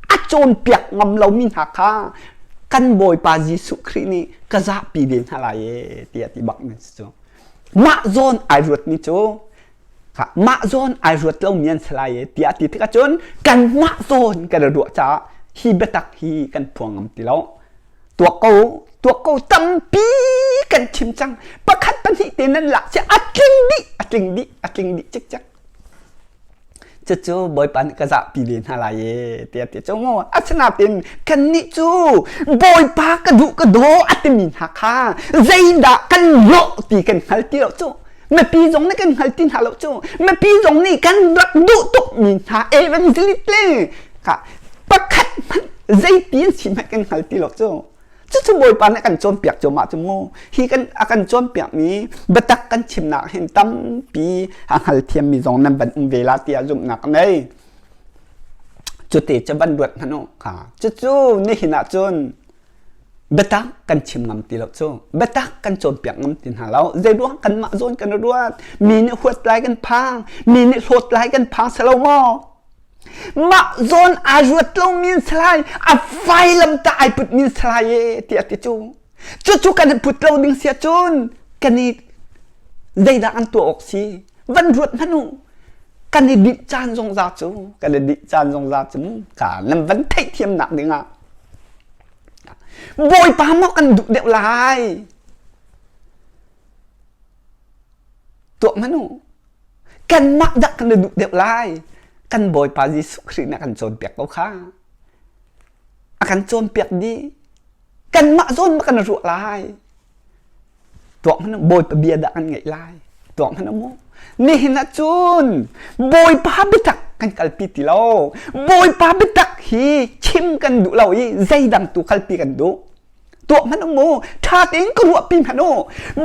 a cawnpiak ngam lomi hna kha kan Bawipa Jesuh Khrih nih ka zahpi ve hna lai e tiah ti bak mi cu mah zawn ai ruatmi cu mah zawn ai ruat lomi an si lai e tiah ti tikah cun kanmah zawn kan i ruah caah hi biatak hi kan phuang ngam ti lo tuak ko tuak ko tampi kan chim cang pakhat pahnih te nan lak ci a tling dih a tling dih a tling dih cikcek Cucu Bawipa nih ka zahpi ve hna lai e tiah ti cu mu. Asinain kannih cu Bawipa ka duh ka daw a timi hna kha zeidah kan lawh ti kan hngal ti lo cu. Mipi zong nih kan hngal ti hna lo cu. Mipi zong nih kan rak duh tukmi hna evangelist le kha pakhat hmanh zeiti an si hmanh kan hngal ti lo cu. Cucu Bawipa nih a kan cawnpiak cuahmah cu mu. Hi kan a kan cawnpiakmi biatak kan chimnak hin tampi a hngalthiammi zong nan van um ve la tiah zumhnak ka ngei. Cuti cu van ruat hmanh u. Kha cucu nihin ah cun biatak kan chim ngam ti lo cu. Biatak kan cawnpiak ngam ti hna lo. Zeiruang kanmah zawn kan ruat. Mi nih huat lai kan phang. Mi nih hlawt lai kan phang si lo maw? Mah zawn aa ruat lomi an si lai, a vailam tah ai putmi an si lai e tiah ti cu. Cucu kan i put lo ding si ahcun kan i. Zeidah kan tuah awk si? Van ruat hmanh u. Kan i dih caan zongza cu, kan i dih caan zongza cu ka nan van theihthiamnak dingah Bawipa maw kan duh deuh lai? Tuah hmanh u. Kanmah dah kan i duh deuh lai? Kan Bawipa Jesuh Khrih nih a kan cawnpiak ko kha. A kan cawnpiak dih. Kanmah zawn ma kan ruah lai? Tuak hmanh Bawipa bia dah kan ngaih lai? Tuak hmanh mu. Nihin ah cun Bawipa biatak kan kalpi ti lo. Bawipa biatak hi chim kan duh lo i zeidang tu kalpi kan duh. Tuah hmanh mu. Ṭha tein ka ruahpi hmanh u.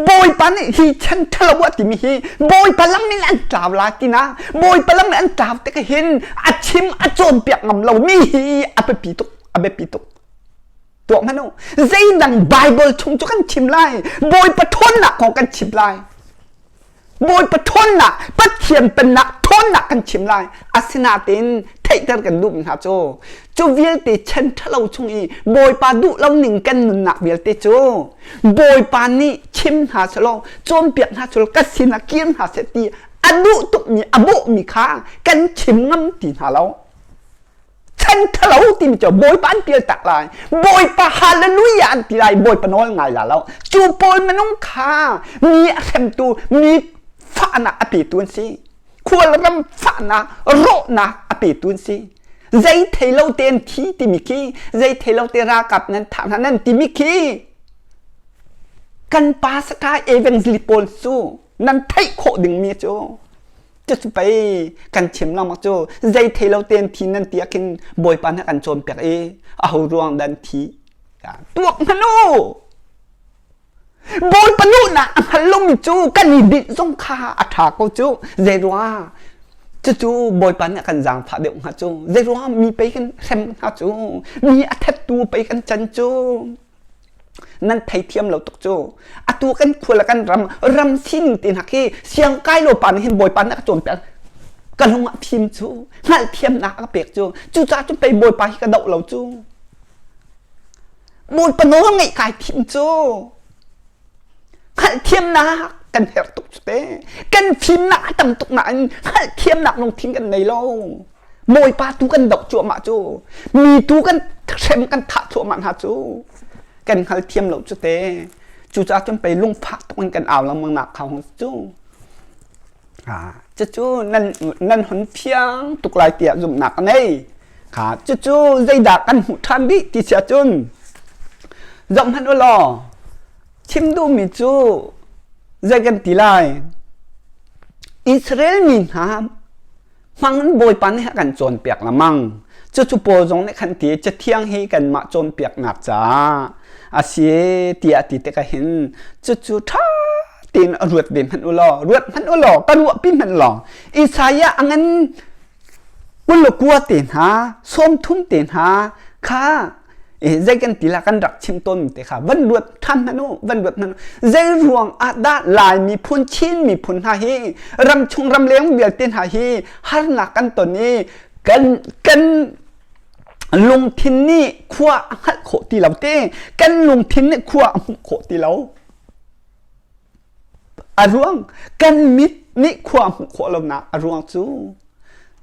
Bawipa nih hi chan ṭhalo a timi hi Bawipa lam in an tlau lai tina Bawipa lam in an tlau tik hin a chim a cawnpiak ngam lo mi hi a biapi tuk a biapi tuk. Tuah hmanh u. Zeidang Bible chung cu kan chim lai. Bawipa ṭhawnnak kong kan chim lai. Bawipa ṭhawnnak, Pathian pennak ṭhawnnak kan chim lai. Asinain theihter kan duhmi hna cu, cu vialte chan ṭhalo chung i Bawipa duh lo ning kan nunnak vialte cu Bawipa nih chim hna selaw, cawnpiak hna selaw, ka sinah kir hna seh ti a duh tukmi, a bawhmi kha kan chim ngam ti hna lo. Chan thalo timi cu Bawipa an pial tak lai. Bawipa hallelujah an ti lai. Bawipa nawl ngai la lo. Cu pawl minung kha mi a hremtu, mi fahnak a petu an si. Khualram fahnak, rawhnak a petu an si. Zei thei lo te an thi timi khi, zei thei lo te ralkap nan thah hna nan timi khi, kan pa saka evangelist pawl cu nan theih khawh dingmi cu Cucu pei kan chim lengmang cu zei thei lo tein thi nan ti ah khin Bawipa nih a kan cawnpiak i aho ruang dah an thi tuak hmanh u. Bawipa duhnak a hngal lomi cu kan i dinh zong kha a ṭha ko cu. Zei ruangah cucu Bawipa nih a kan zaangfah deuh hnga cu. Zei ruangah mi pei kan hrem hna cu. Mi a thattu pei kan can cu. Nan theithiam lo tuk cu. Atu kan khua le kan ram ram sining te hna khi siangkai lo pa nih hin Bawipa nih a ka cawnpiak. Ka lung ah fim cu, hngalhthiamnak a ka pek cu. Cucaah cun pei Bawipa hi ka doh lo cu. Bawipa nawl ngeih kai thim cu. Hngalhthiamnak kan herh tuk cu te. Kan fimnak a tam tuk nain hngalhthiamnak lungthin kan nei lo. Bawipa tu kan doh cuahmah cu. Mi tu kan hrem kan thah cuahmah hna cu. Kan hngalthiam lo cu te. Cucaah cun pei lungfak tuk in kan au lengmang nak kha hung cu. Ah, cucu nan nan hun fiang tuk lai tiah zumhnak ka ngei. Kha cucu zeidah kan hmuh ṭhan dih ti si ahcun zoh hmanh u law chim duhmi cu zei kan ti lai. Israel mi hna hmang in Bawipa nih a kan cawnpiak lengmang. Cucu Paul zong nih khan ti Cathiang hi kanmah cawnpiaknak caah a si tiah ti tikah hin cucu ṭha tein a ruat ve hmanh u law ruat hmanh u law ka ruahpi hmanh law Isaiah a ngan 29 te hna 30 te hna kha zei kan ti la kan rak chim tawn te kha van ruat ṭhan hmanh u van ruat hmanh u zei ruang ah dah Lai miphun Chin miphun hna hi ramchung ramleng vialte hna hi harnak kan ton i kan kan lungthin nih khua a hngalh khawh ti lo te kan lungthin nih khua a hmuh khawh ti lo A ruang kan mit nih khua a hmuh khawh lonak a ruang cu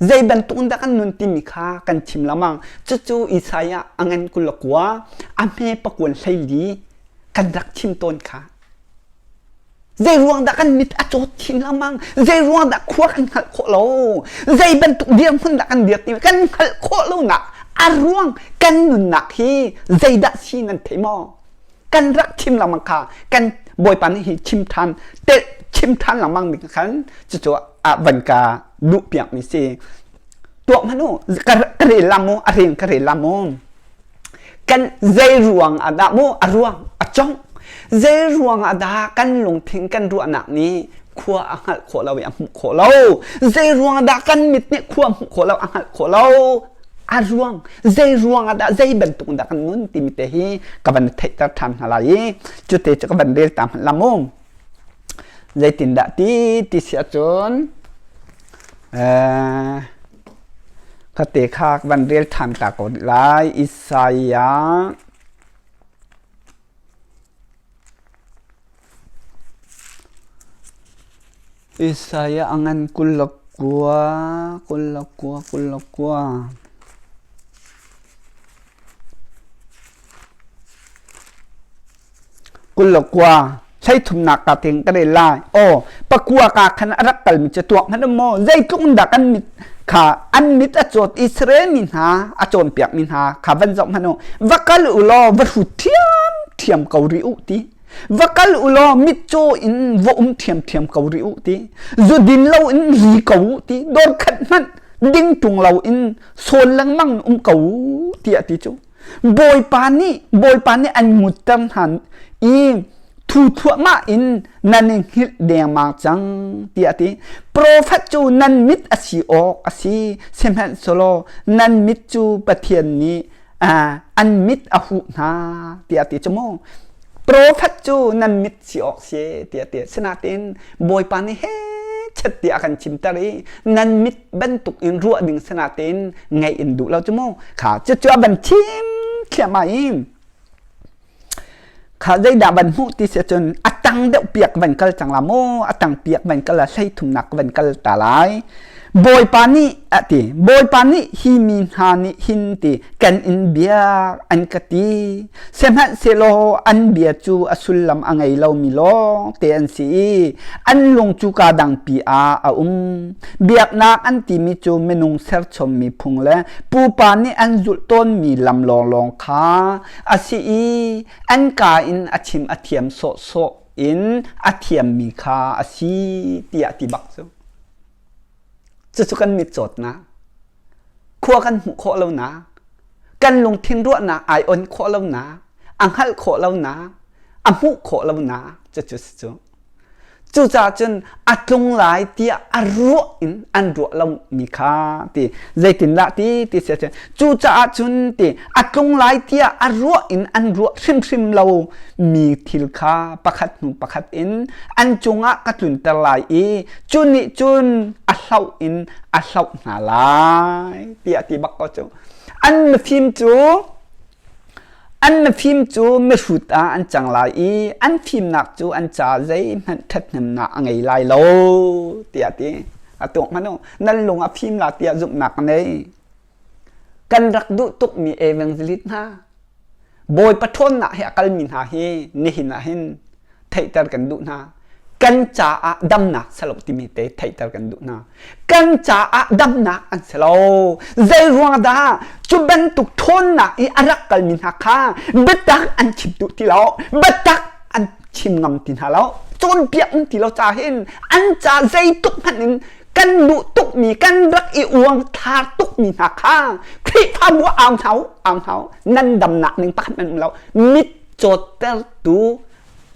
zei bantuk in dah kan nun timi kha kan chim lengmang. Cucu Isaiah a ngan 29 a hme pakuan 14 kan rak chim tawn kha. Zei ruang dah kan mit a cawt chin lengmang? Zei ruang dah khua kan hngalh khawh lo? Zei bantuk dirhmun dah kan dir timi kan hngalh khawh lonak a ruang kan nunnak hi zeidah si nan thei maw? Kan rak chim lengmang kha kan Bawipa nih hi chim ṭhan telh chim ṭhan lengmang ding khan cucu ah van ka duh piak mi si. Tuah hmanh u ka rel la mu a rel ka rel la mu kan zei ruang ah dah mu a ruang a congh zei ruang ah dah kan lungthin kan ruahnak nih khua a hngalh khawh lo i a hmuh khawh lo zei ruang ah dah kan mit nih khua hmuh khawh lo a hngalh khawh lo a ruang zei ruang ah dah zei bantuk dah kan nun timi te hi ka van theihter ṭhan hna lai i cute cu ka van rel ta hmanh la mu zeitindah ti ti si ahcun khate kha ka van rel ṭhan ta ko lai Isaiah Isaiah a ngan 29, 29, 29. 29 hleithumnak ka ting ka rel lai. Aw, pakua ka khan a rak kalmi cu tuak hmanh um maw? Zeitluk in dah kan mit kha an mit a cawt Israel mi hna a cawnpiak mi hna kha van zoh hmanh u. Va kal u law va hrut thiam thiam ko rih u ti. Va kal u law mitcaw in va um ṭhiamṭhiam ko rih u ti. Zu din lo in ri ko u ti. Dawr khat hmanh ding ṭung lo in sawn lengmang um ko u tiah ti cu. Bawipa nih Bawipa nih an ngutter hna i thu thluahmah in nan i hngilh dengmang cang tiah a ti. Profet cu nan mit a si awk a si, sihmanhsehlaw nan mit cu Pathian nih an mit a huh hna tiah a ti cu mu. Profet cu nan mit si awk si tiah a ti. Sinain Bawipa nih he chet tiah a kan chimter i nan mit bantuk in ruah ding sinain ngaih in duh lo cu mu. Kha cucu a van thim thliahmah i Kha zeidah van hmuh ti si cun a tang deuh piak van kal cang la maw a tang piak van kal la hlei thumnak van kal ta lai Bawipa nih a ti Bawipa nih hi mi hna nih hin ti kan in biak an ka ti sihmanhsehlaw an bia cu a sullam a ngei lomi lawng te an si i an lung cu kaa dangpi ah a um biaknak an timi cu minung serchommi phung le pupa nih an zulh tawnmi lam lawnglawng kha a si i an kaa in a chim a thiam sawhsawh in a thiammi kha a si tiah ti bak cu. Cucu kan mitcawtnak, khua kan hmuh khawh lonak, kan lungthin ruahnak ai on khawh lonak, a hngalh khawh lonak, a hmuh khawh lonak cucu si cu. Cucaah cun a tlung lai tiah a ruah in an ruah lomi kha ti zeitindah ti ti si ahcun cucaah cun ti a tlung lai tiah a ruah in an ruah hrimhrim lo mi thil kha pakhat hnu pakhat in an cungah ka tlunter lai i cu nih cun a hloh in a hloh hna lai tiah ti bak ko cu an mifim cu An mifim cu mihrut ah an cang lai i an fimnak cu an ca zeihmanh ṭhathnemnak a ngei lai lo tiah a ti. A tuak hmanh u. Nan lung a fim la tiah zumhnak ka ngei. Kan rak duh tukmi evangelist hna, Bawipa ṭhawnnak he a kalmi hna hi nihin ah hin theihter kan duh hna. Kan caah damnak salo timi te theihter kan duh hna. Kan caah damnak an si lo. Zei ruang dah cu bantuk ṭhawnnak i a rak kalmi hna kha biatak an chim duh ti lo, biatak an chim ngam ti hna lo, cawnpiak um ti lo ca hin an ca zeituk hmanh in kan duh tukmi kan rak i uang thar tukmi hna kha Khrihfabu au hna u, au hna u. Nan damnak ning pakhat nan um lo. Mit cawttertu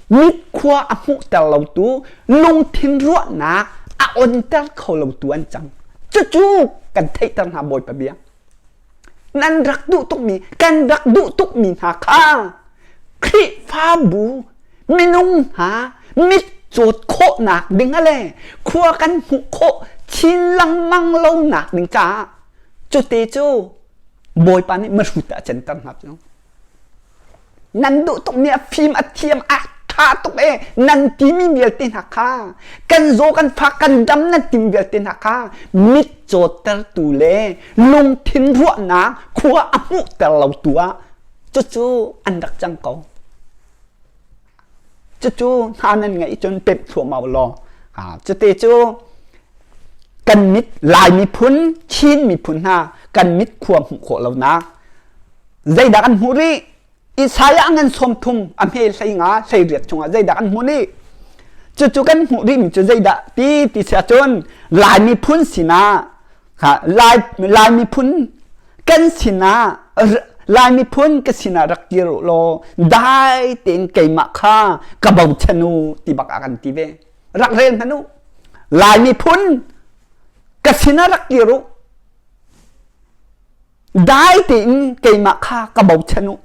mit khua a hmuhter lotu lungthin ruahnak a onter kho lotu an cang cucu kan theihter hna bawipa bia nan rak duh tukmi kan rak duh tukmi hna kha Khrihfabu minung hna mit cawt khawhnak ding le khua kan hmuh khawh chin lengmang lonak ding caah cute cu Bawipa nih mihrut ah a canter hna cu Nan duh tukmi a fim a thiam a ṭha tuk e nan timi vialte hna kha kan zaw kan fak kan dam nan timi vialte hna kha mit cawttertu le lungthin ruahnak khua a hmuhter lotu ah cucu an rak cang ko. Cucu hna nan ngeih cun pemh thluahmah u law cute cu kan mit Lai miphun Chin miphun hna kan mit khua hmuh khawh lonak Zeidah kan hmuh rih? Isaiah ngan 30 a hme 15 18 chungah zeidah kan hmuh rih? Cucu kan hmuh rihmi cu zeidah ti ti si ahcun Lai miphun sinah Lai, Lai miphun kan sinah Lai miphun ka sinah rak kir u law dai tein keimah kha ka bochan u ti bak ah kan ti ve. Rak rel hmanh u. Lai miphun ka sinah rak kir u. Dai tein keimah kha ka bochan u.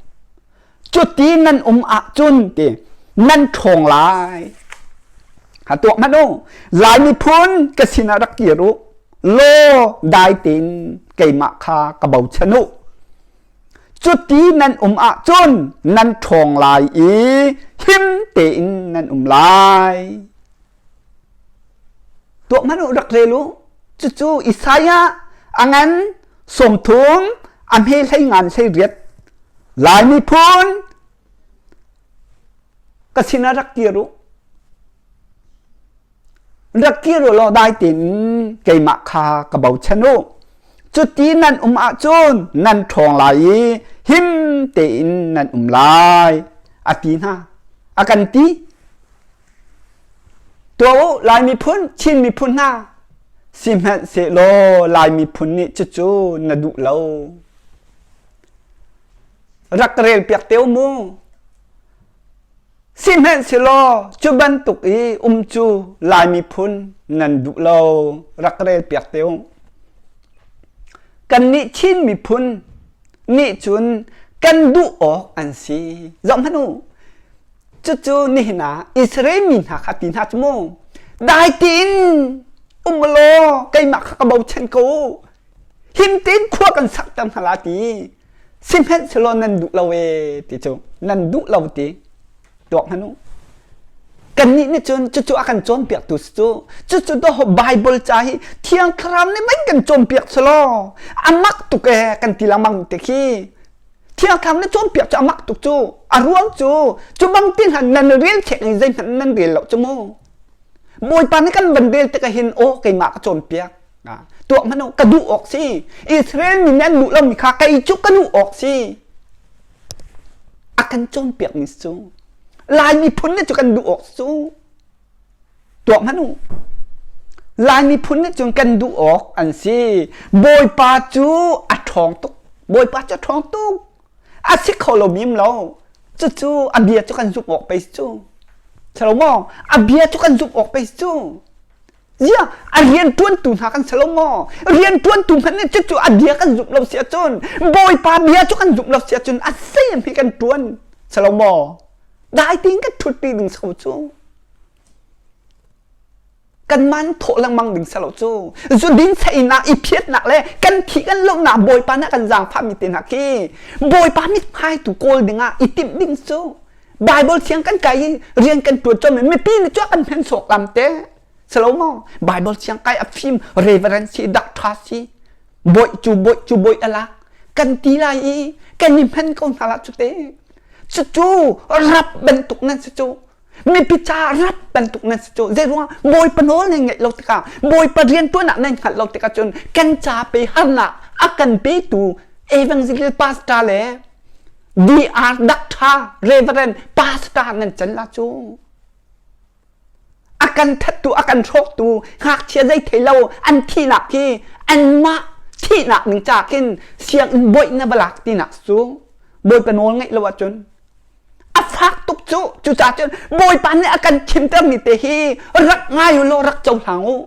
Cuti nan um ahcun ti nan ṭhawng lai. Ha tuak hmanh u. Lai miphun ka sinah rak kir u. Law dai tein keimah kha ka bochan u. Cuti nan um ahcun nan ṭhawng lai i him tein nan um lai. Tuah hmanh u rak rel u. Cucu Isaiah a ngan 30 a hme hlei ngan hlei riat Lai miphun ka sinah rak kir u. Rak kir u law dai tein keimah kha ka bochan u. Cuti nan um ahcun nan ṭhawng lai i him tein nan um lai, a ti hna. A kan ti. Tuah u, Lai miphun, Chin miphun hna, sihmanhsehlaw Lai miphun nih cucu na duh lo. Rak rel piak te u mu. Sihmanhsehlaw cu bantuk i um cu Lai miphun nan duh lo rak rel piak te u. Kannih Chin miphun nih cun kan duh awk an si. Zoh hmanh u. Cucu nihin ah Israel mi hna kha ti hna cu mu. Dai tein um law keimah kha ka bochan ko. Him tein khua kan sakter hna la ti. Sihmanhsehlaw nan duh lo ee ti cu nan duh lo ti tuak hmanh u. Kannih nih cun cucu a kan cawnpiaktu si cu cucu dawh Bible ca hi Thiang Thlarau nih mei kan cawnpiak selaw a mak tuk ee kan ti lengmang te khi Thiang Thlarau nih cawnpiak cu a mak tuk cu a ruang cu cu bang ti hna nan rel chek i zeihmanh nan rel lo cu mu Bawipa nih kan van rel tikah hin aw keimah ka cawnpiak tuah hmanh u ka duh awk si Israel mi nih an duh lomi kha kei cu ka duh awk si a kan cawnpiak mi cu Lai miphun nih cu kan duh awk cu tuah hmanh u Lai miphun nih cun kan duh awk an si Bawipa cu a ṭhawng tuk Bawipa cu a ṭhawng tuk a si kho lo mi lo cucu a bia cu kan zumh awk pei cu Salomo a bia cu kan zumh awk pei cu Ziah a rianṭuantu hna kan si lo maw? Rianṭuantu hmanh nih cucu a bia kan zumh lo si ahcun Bawipa bia cu kan zumh lo si ahcun a same hi kan ṭuan si lo maw? Dai tein kan ṭhutpi ding si ko cu. Kan man thawh lengmang ding si lo cu. Zu din seinak i phiatnak le kan thih kan lohnak Bawipa nih a kan zaangfahmi te hna khi Bawipa mithmai tu kawl dingah i timh ding cu. Bible thiang kan kai i rian kan ṭuan cawm mipi nih cu kan hmen sawk lam te. Salo maw? Bible siang kai a fim reverend si doctor si bawi cu bawi cu bawi ala kan ti lai i kan i hman ko hna la cu te cucu rap bantuk nan si cu mipi ca rap bantuk nan si cu zei ruang bawipa nawl nan ngaih lo tikah bawipa rian tuan ah nan hngalh lo tikah cun kan ca pe harnak a kan petu evangelical pastor le DR doctor reverend pastor nan can la cu A kan thattu, a kan hrawktu, ngakchia zei thei lo an thihnak khi anmah thihnak ning ca khin sianginn boih na va lak tinak cu Bawipa nawl ngeih lo ahcun a fak tuk cu cucaah cun Bawipa nih a kan chimtermi te hi rak ngai u law rak cohlang u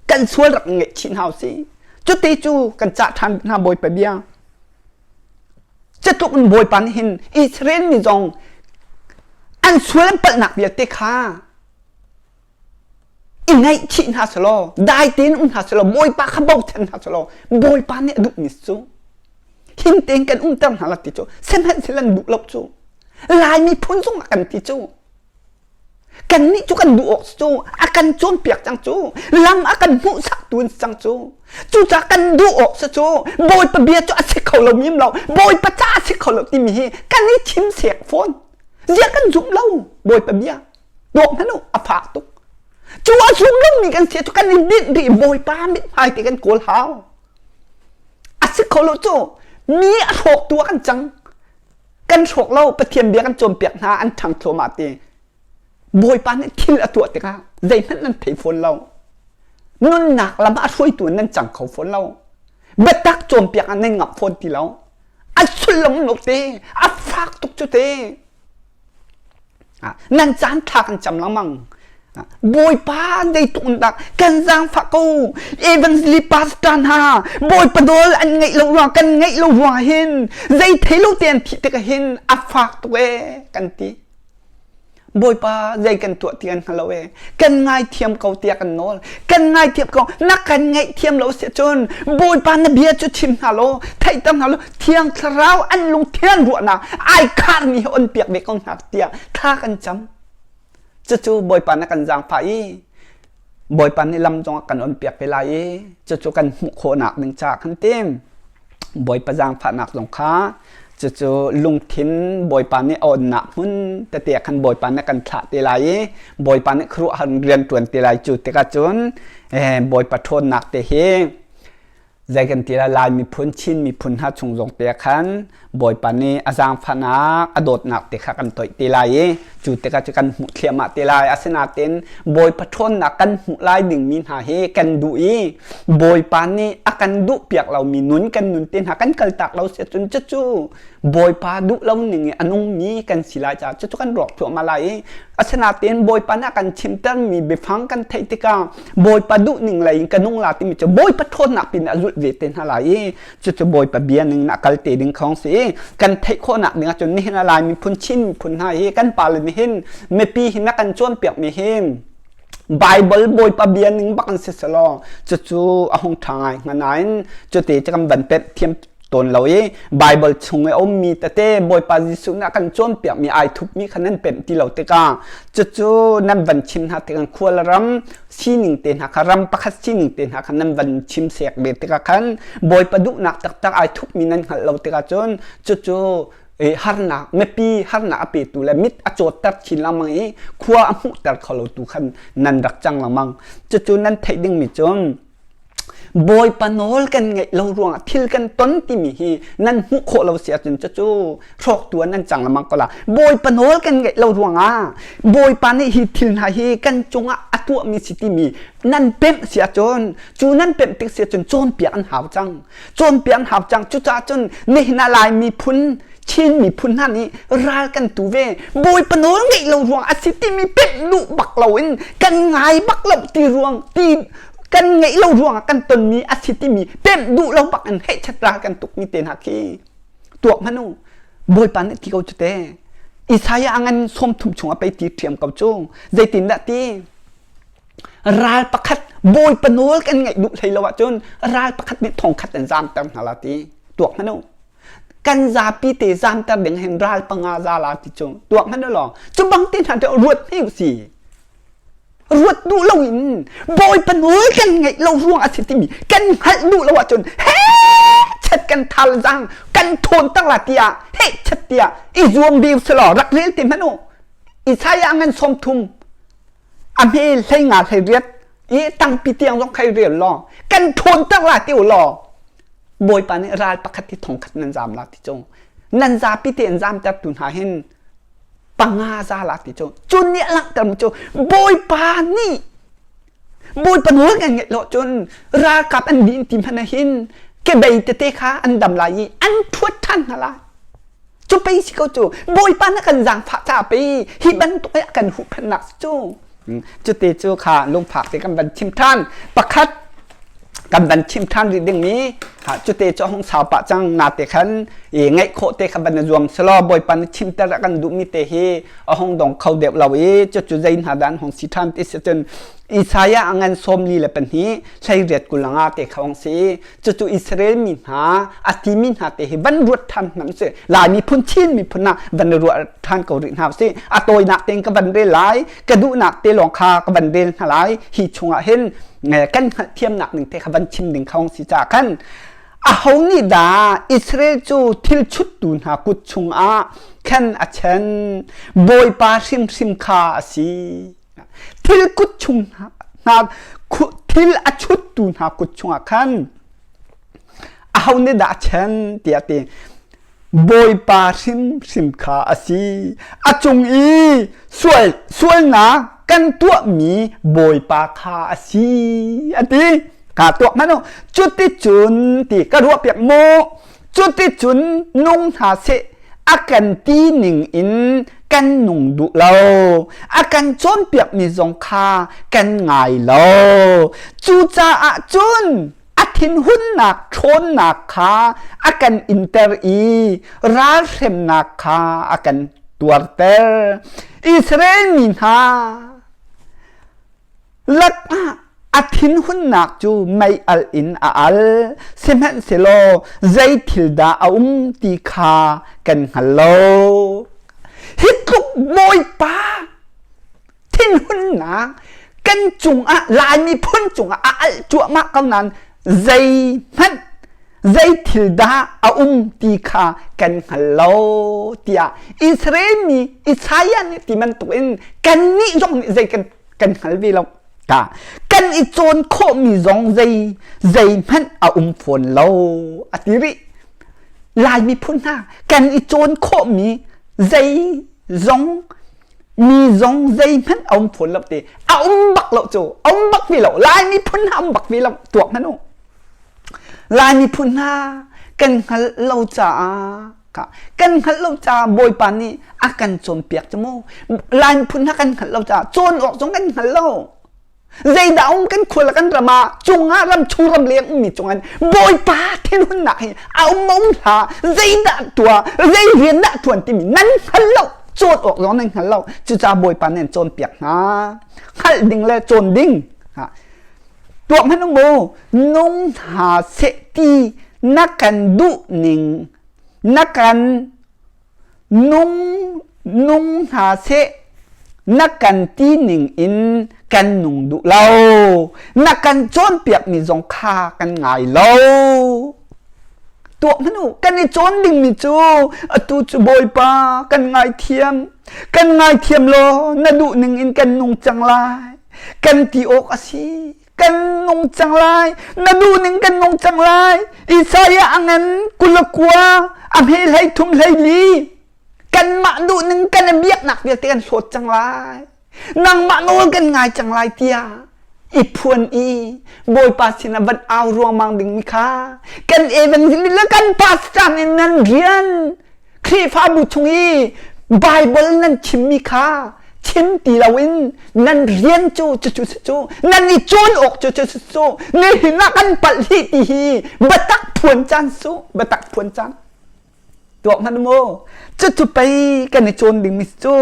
kan sual rak ngaihchih hna usih cuti cu kan cah ṭhan hna Bawipa bia Cutluk in Bawipa nih hin Israel mi zong an sual an palhnak vialte kha i ngaihchih hna selaw dai tein um hna selaw Bawipa kha bochan hna selaw Bawipa nih a duhmi cu him tein kan umter hna la ti cu sihmanhsehlaw an duh lo cu Lai miphun zong a kan ti cu Kannih cu kan duh awk cu a kan cawnpiak cang cu lam a kan hmuhsaktu an si cang cu cucaah kan duh awk si cu Bawipa bia cu a si kho lo mi lo Bawipa ca a si kho lo timi hi kan i chim sek fawn ziah kan zumh lo Bawipa bia tuak hmanh u a fak tuk cu a zum lomi kan si cu kan i binh rih Bawipa mithmai te kan kawl hau a si kho lo cu mi a hrawktu ah kan cang kan hrawk lo Pathian bia kan cawnpiak hna an ṭhang thluahmah ti Bawipa nih thil a tuah tikah zeihmanh nan thei fawn lo nunnak lam ah hruaitu nan cang kho fawn lo biatak cawnpiak ah nan ngamh fawn ti lo a sullam lo te a fak tuk cu te Nan caan ṭha kan cam lengmang. Bawipa zeitluk in dah kan zaangfah ko. Evangelist pastor hna Bawipa nawl an ngaih lo ruang kan ngaih lo ruang hin zei thei lo te an thih tikah hin a fak tuk ee kan ti. Bawipa zei kan tuah ti kan hngal lo ee. Kan ngaithiam ko tiah kan nawl. Kan ngaithiam ko. Na kan ngaihthiam lo si cun Bawipa na bia cu chim hna law theihter hna law Thiang Thlarau an lungthin ruahnak ai kharmi hi on piak ve ko hna tiah thla kan cam. Cucu Bawipa na kan zaangfah i. Bawipa nih lam zong a kan on piak te lai i cucu kan hmuh khawhnak ding caah kan tim. Bawipa zaangfahnak zong kha cucu lungthin Bawipa nih a onnak hmun tete ah khan Bawipa nih kan thlah te lai i Bawipa nih khuaruahhar rian ṭuan te lai cu tikah cun Bawipa ṭhawnnak te hi zei kan ti lai Lai miphun Chin miphun hna chung zong te ah khan Bawipa nih a zaangfahnak a dawtnak te kha kan toih te lai i cu tikah cu kan hmuh thliahmah te lai asinain Bawipa ṭhawnnak kan hmuh lai dingmi hna hi kan duh i Bawipa nih a kan duh piak lomi nun kan nun te hna kan kaltak lo si ahcun cucu Bawipa duh lo ning i a nungmi kan si lai caah cucu kan rawk thluahmah lai i asinain Bawipa nih a kan chimtermi biafang kan theih tikah Bawipa duh ning lei in ka nung la timi cu Bawipa ṭhawnnak pin a zulh ve te hna lai i cucu Bawipa bia ning in a kal te ding khong si i kan theih khawhnak ding ahcun nihin a Lai miphun Chin miphun hna hi kan pale nihin mipi hi na kan cawnpiak mi hi Bible Bawipa bia ning bak an si selaw cucu a hung ṭha ngai hnga nain cuti cu kan van pemh thiam tawn lo i Bible chung i a ummi tete Bawipa Jesuh nih a kan cawnpiakmi ai thupmi kha nan pemh ti lo tikah cucu nan van chim hna tikah khual ram sining te hna kha ram pakhat sining te hna kha nan van chim sek ve tikah khan Bawipa duhnak taktak ai thupmi nan hngalh lo tikah cun cucu harnak mipi harnak a petu le mit a cawtter chin lengmang i khua a hmuhter kho lo tu khan nan rak cang lengmang cucu nan theih dingmi cu Bawipa nawl kan ngeih lo ruangah thil kan ton timi hi nan hmuh khawh lo si ahcun cucu hrawktu ah nan cang lengmang ko la. Bawipa nawl kan ngeih lo ruangah Bawipa nih hi thil hna hi kan cungah a tuahmi si timi nan pemh si ahcun cu nan pemh tik si ahcun cawnpiak an hau cang. Cawnpiak an hau cang. Cucaah cun nihin ah Lai miphun Chin miphun hna nih ral kan tu ve. Bawipa nawl ngeih lo ruang a si timi pemh duh bak loin kan ngai bak lo ti ruang ti kan ngeih lo ruangah kan tonmi a si timi pemh duh lo bak in hehchat ral kan tukmi te hna khi tuak hmanh u Bawipa nih ti ko cu te Isaiah a ngan 30 chung a pei ti ṭhiam ko cu zeitindah ti ral pakhat Bawipa nawl kan ngaih duh hlei lo ahcun ral pakhat nih thong khat an zamter hna la ti tuak hmanh u kan zapi te zamter ding hin ral panga za la ti cu tuak hmanh u law cu bang te hna cu ruat hme u si ruat duh lo in Bawipa nawl kan ngaih lo ruang a si timi kan hngalh duh lo ahcun he chet kan thal zang kan thawn tak la tiah he chet tiah i zuam bik selaw rak rel te hmanh u Isaiah ngan 30 a hme hlei nga hlei riat i tangpi tiang zong khai rel law kan thawn tak la ti u law Bawipa nih ral pakhat hi thong khat nan zam la ti cu nan zapi te an zamter tu hna hin panga za la ti cu cun nih a langhter mi cu Bawipa nih Bawipa nawl kan ngeih lo cun ralkap an din ti hmanh hin kebei tete kha an dam lai i an thuat ṭhan hna lai cu pei si ko cu Bawipa na kan zaangfah caah pei hi bantuk i a kan huhphenhnak cu cute cu kha lungfak te kan van chim ṭhan pakhat kan van chim ṭhan rih dingmi cute cu a hung sau pah cang na te khan i ngaih khawh te kha van na zuam selaw Bawipa nih chimter a kan duhmi te hi a hung dong kho deuh lo i cucu zei hna dah an hung si ṭhan ti si cun Isaiah a ngan 42 18 kulanga te kha hung si i cucu Israel mi hna a timi hna te hi van ruat ṭhan hmanh si Lai miphun Chin miphun ah van ruah ṭhan ko rih hna usih a tawinak tein ka van rel lai ka duhnak te lawng kha ka van rel hna lai hi chungah hin kan hngalhthiamnak ning te kha van chim ding kha hung si caah khan aho nih dah Israel cu thil chuttu hna kut chungah khan a chen Bawipa hrimhrim kha a si thil kut chung hna thil a chuttu hna kut chungah khan aho nih dah a chen tiah ti Bawipa hrimhrim kha a si. A cung i sual sualnak kan tuahmi Bawipa kha a si a ti. Ka tuak hmanh u. Cuticun ti ka ruahpiak maw? Cuticun nung hna seh a kan ti ning in kan nung duh lo. A kan cawnpiakmi zong kha kan ngai lo. Cucaah cun a thinhunnak ṭhawnnak kha a kan inter i ralhremnak kha a kan tuarter. Israel mi hna lakah a thinhunnak cu mei alh in a al, sihmanhsehlaw zei thil dah a um ti kha kan hngal lo. Hi tluk Bawipa thinhunnak Kan cungah Lai miphun cungah a alh cuahmah ko nain zeihmanh zei thil dah a um ti kha kan hngal lo tiah Israel mi Isaiah nih ti bantukin kannih zong nih zei kan kan hngal ve lo. Ka kan i cawn khawhmi zong zei zeihmanh a um fawn lo a ti rih. Lai miphun hna kan i cawn khawhmi zei zong mi zong zeihmanh a um fawn lo ti a um bak lo cu a um bak ve lo Lai miphun hna um bak ve lo tuak hmanh u Lai miphun hna kan hngalh lo caah kan hngalh lo caah Bawipa nih a kan cawnpiak cu mu Lai miphun hna kan hngalh lo caah cawn awk zong kan hngal lo Zeidah um kan khua le kan ram ah cungah ram chung ram leng ummi cungah Bawipa thinhunnak hi a um um hlah zeidah tuah zei rian dah tuan timi nan hngal lo cawn awk zong nan hngal lo cucaah Bawipa nih an cawnpiak hna hngalh ding le cawn ding tuah hmanh u mu nung hna seh ti na kan duh ning na kan Nung nung hna seh na kan ti ning in kan nung duh lo. Na kan cawnpiakmi zong kha kan ngai lo. Tuah hmanh u, kan i cawn dingmi cu atu cu Bawipa kan ngaithiam. Kan ngaithiam law na duh ning in kan nung cang lai. Kan ti awk a si. Kan nung cang lai na duhning kan nung cang lai Isaiah a ngan 29 a hme 33 24 kanmah duhning kan i biaknak vialte kan hlawt cang lai nangmah nawl kan ngai cang lai tiah i phuan i Bawipa sinah van au ruangmang dingmi kha kan evangelist le kan pastor nih nan rian Khrihfabu chung i Bible nan chimmi kha chim ti loin nan rian cu cucu cu nan i cawn awk cu cucu cu nihin ah kan palh hi ti hi biatak phuan caan su biatak phuan caan tuah hmanh mu cucu pei kan i cawn dingmi cu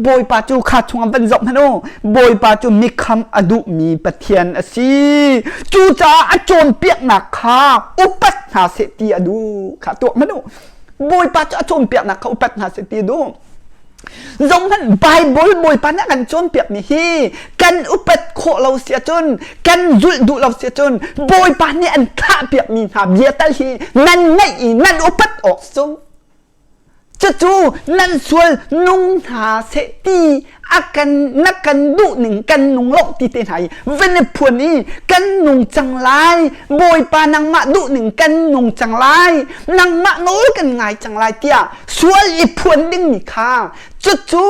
Bawipa cu kha chungah van zoh hmanh u Bawipa cu mikham a duhmi Pathian a si cucaah a cawnpiaknak kha upat hna seh ti a duh kha tuah hmanh u Bawipa cu a cawnpiaknak kha upat hna seh ti a duh Zohhmanh Bible Bawipa nih a kan cawnpiakmi hi kan upat khawh lo si ahcun kan zulh duh lo si ahcun Bawipa nih an thlahpiakmi hna bia tal hi nan ngaih i nan upat awk cu cucu nan sual nung hna seh ti a kan na kan duh ning kan nung lo ti te hna i van i phuan i kan nung cang lai Bawipa nangmah duh ning kan nung cang lai nangmah nawl kan ngai cang lai tiah sual i phuan dingmi kha cucu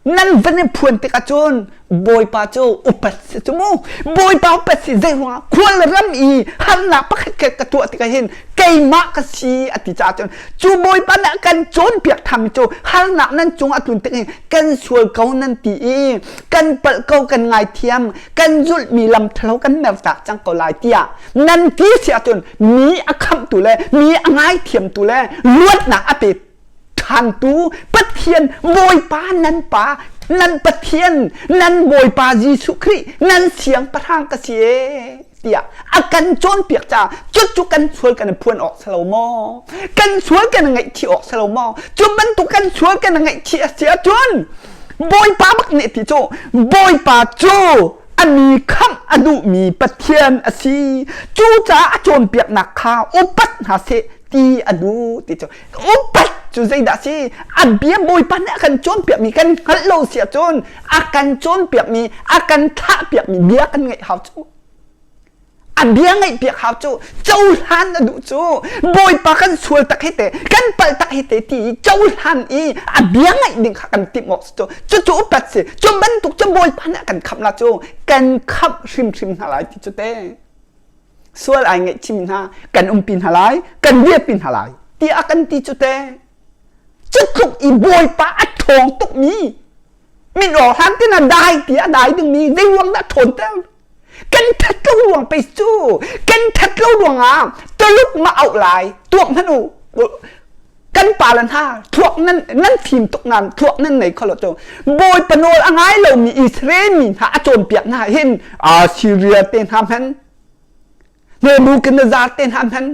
nan van i phuan tikah cun Bawipa cu upat si cu mu Bawipa upat si zei ruangah khual ram i harnak pakhat khat ka tuah tikah hin keimah ka si a ti caah cun cu Bawipa nih a kan cawnpiak than cu harnak nan cung a tlun tik hin kan sual ko nan ti i kan palh ko kan ngaithiam kan zulhmi lam ṭhalo kan mertak cang ko lai tiah nan ti si ahcun mi a khamhtu le mi a ngaithiamtu le luatnak a pe ṭhantu Pathian Bawipa nan Pa nan Pathian nan Bawipa Jesuh Khrih nan siangpahrang ka si ee tiah a kan cawnpiak caah cucu kan sual kan i phuan awk si lo maw kan sual kan i ngaihchih awk si lo maw cu bantuk kan sual kan i ngaihchih a si ahcun Bawipa bak nih ti cu Bawipa cu a mi khamh a duhmi Pathian a si. Cucaah a cawnpiaknak kha upat hna seh ti a duh ti cu upat cu zeidah si a bia Bawipa nih a kan cawnpiakmi kan hngalh lo si ahcun a kan cawnpiakmi a kan thlahpiakmi bia kan ngaih hau cu a bia ngaihpiak hau cu cohlan a duh cu Bawipa kan sual tak hi te kan palh tak hi te ti i cohlan i a bia ngaih ding kha kan timh awk si cu cucu upat si cu bantuk cu Bawipa nih a kan khamh la cu kan khamh hrimhrim hna lai ti cu te sual ai ngaihchim hna kan umpi hna lai kan biapi hna lai tiah a kan ti cu te cu tluk i Bawipa a ṭhawng tukmi min awk hlan tina dai ti a dai dingmi zei ruang dah ṭhawn ter kan that lo ruang pei cu kan that lo ruangah Tuluk ma auh lai tuak hmanh u kan pa le hna thluak nan nan fim tuk nan thluak nan nei kho lo cu Bawipa nawl a ngai lomi Israel mi hna a cawnpiak hna hin Syria te hna hman Nebuchadnezzar te hna hman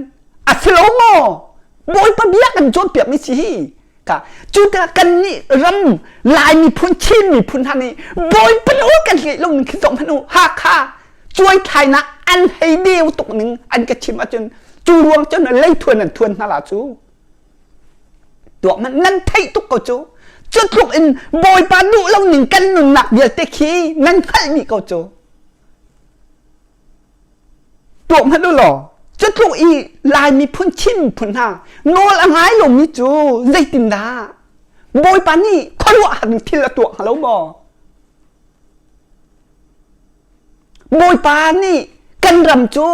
a si lo maw Bawipa bia kan cawnpiak mi si hi. ka. Cu tikah kannih ram Lai miphun Chin miphun hna nih Bawipa nawl kan ngeih lo ning khi zoh hmanh u. Hakha cuaithlainak an hei deu tuk ning an ka chim ahcun cu ruang cun leithuan an thuan hna la cu. Tuak hmanh nan theih tuk ko cu. Cu tluk in Bawipa duh lo ning kan nunnak vialte khi nan hngalh dih ko cu. Tuah hmanh u law cu tluk i Lai miphun Chin miphun hna nawl a ngai lomi cu zeitindah Bawipa nih khuaruahhar in thil a tuah hnga lo maw? Bawipa nih kan ram cu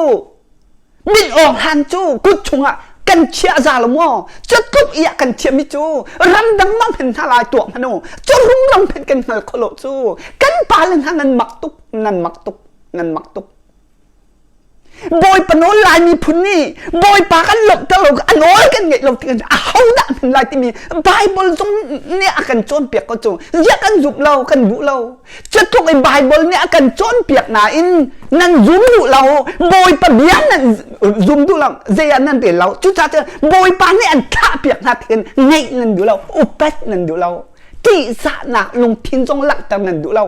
min awng hlan cu kut chungah kan chiah za lo maw? Cu tluk i a kan chiahmi cu ramdang mang hen hna lai tuah hmanh u. Cu rumro hmanh kan hngal kho lo cu kan pale hna nan mak tuk nan mak tuk. Nan mak tuk. Bawipa nawl Lai miphun nih Bawipa kan lawmhter lo a nawl kan ngeih lo tikah ahodah hman lai timi Bible zong nih a kan cawnpiak ko cu. Ziah kan zumh lo, kan duh lo. Cutluk in Bible nih a kan cawnpiak nain nan zum duh lo, Bawipa bia nan zum duh lo, zei ah nan rel lo. Cucaah cun Bawipa nih an thlahpiak hna tihin ngeih nan duh lo, upat nan duh lo, ṭihzahnak lungthin zong langhter nan duh lo.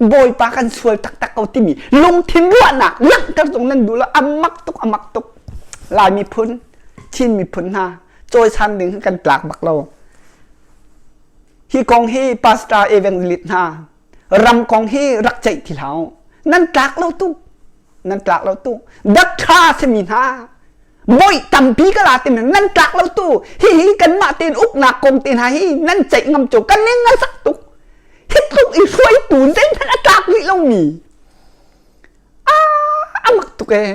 Bawipa kan sual taktak ko timi lungthin ruahnak langhter zong nan duh lo a mak tuk a mak tuk Lai miphun Chin miphun hna cawisan ding kan tlak bak lo hi kong hi pastor evangelist hna ram kong hi rak ceih ti hlah nan tlak lo tuk nan tlak lo tuk dakṭha simi hna moi tampi ka la timi nan tlak lo tu hi hi kanmah tein uknak kong te hna hi nan ceih ngam cu kan ning a sak tuk hi tluk i hruaitu zeihmanh a tlak rih lomi a mak tuk ee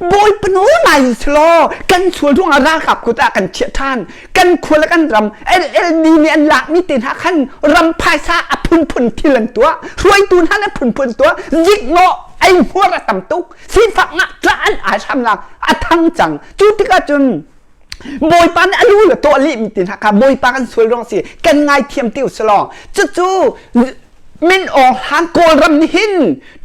Bawipa nawl ngai selaw kan sual ruangah ralkap kut ah kan chiah ṭhan kan khua le kan ram LLD nih an lakmi te hna khan ram phaisa a phunphun thil an tuah hruaitu hna nih a phunphun tuah ziknawh eihmuar a tam tuk sifak ngakṭah an ai hramnak a thang cang cu tikah cun Bawipa nih a lu le tawh lehmi te hna kha Bawipa kan sual ruang si kan ngaithiam ti usulaw cucu min awng hlan Kawlram nih hin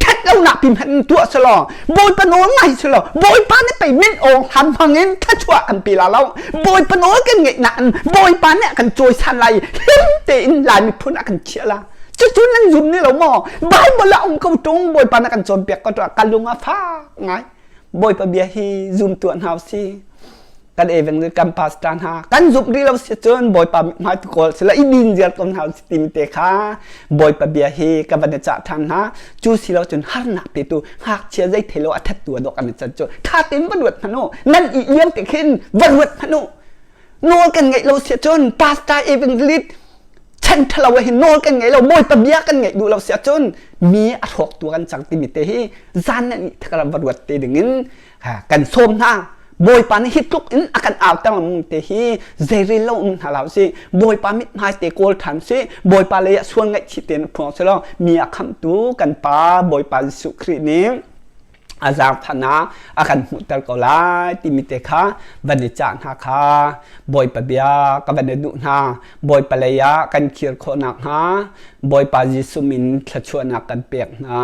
ṭhat lonak pi hmanh in tuah selaw Bawipa nawl ngai selaw Bawipa nih pei min awng hlan hmang in thluachuah kan pe la lo Bawipa nawl kan ngeihnak in Bawipa nih a kan cawisan lai him tein Lai miphun a kan chiah la cucu nan zum ni lo maw Bible ah um ko ṭung Bawipa nih a kan cawnpiak ko ṭung ka lung a fak ngai Bawipa bia hi zum tuah hna usih. Kan evangelist kan pastor hna kan zumh rih lo si cun Bawipa mithmai tu kawl sila i din ziar ko hna usih timi te kha Bawipa bia hi ka van i cah ṭhan hna. Cu si lo cun harnak petu ngakchia zei thei lo a thattu a dawk an i can cu tha tein va ruat hmanh u. Nan i liam te khin va ruat hmanh u. Nawl kan ngeih lo si cun pastor evangelist chan ṭhalo hin nawl kan ngei lo Bawipa bia kan ngeih duh lo si ahcun mi a hrawktu kan cang timi te hi zan nan nih thakara va ruat te dingin kan sawm hna Bawipa nih hi tluk in a kan auter mung te hi zeirel lo um hna lo si Bawipa mithmai te kawl ṭhan si Bawipa lei ah sual ngaihchih te na phuang si lo mi a khamhtu kan pa Bawipa Jesuh Khrih nih a zaangfahnak a kan hmuhter ko lai timi te kha van i cah hna kha Bawipa bia ka van i duh hna Bawipa lei ah kan khir khawh nakhnga Bawipa Jesuh min thluachuahnak kan pek hna.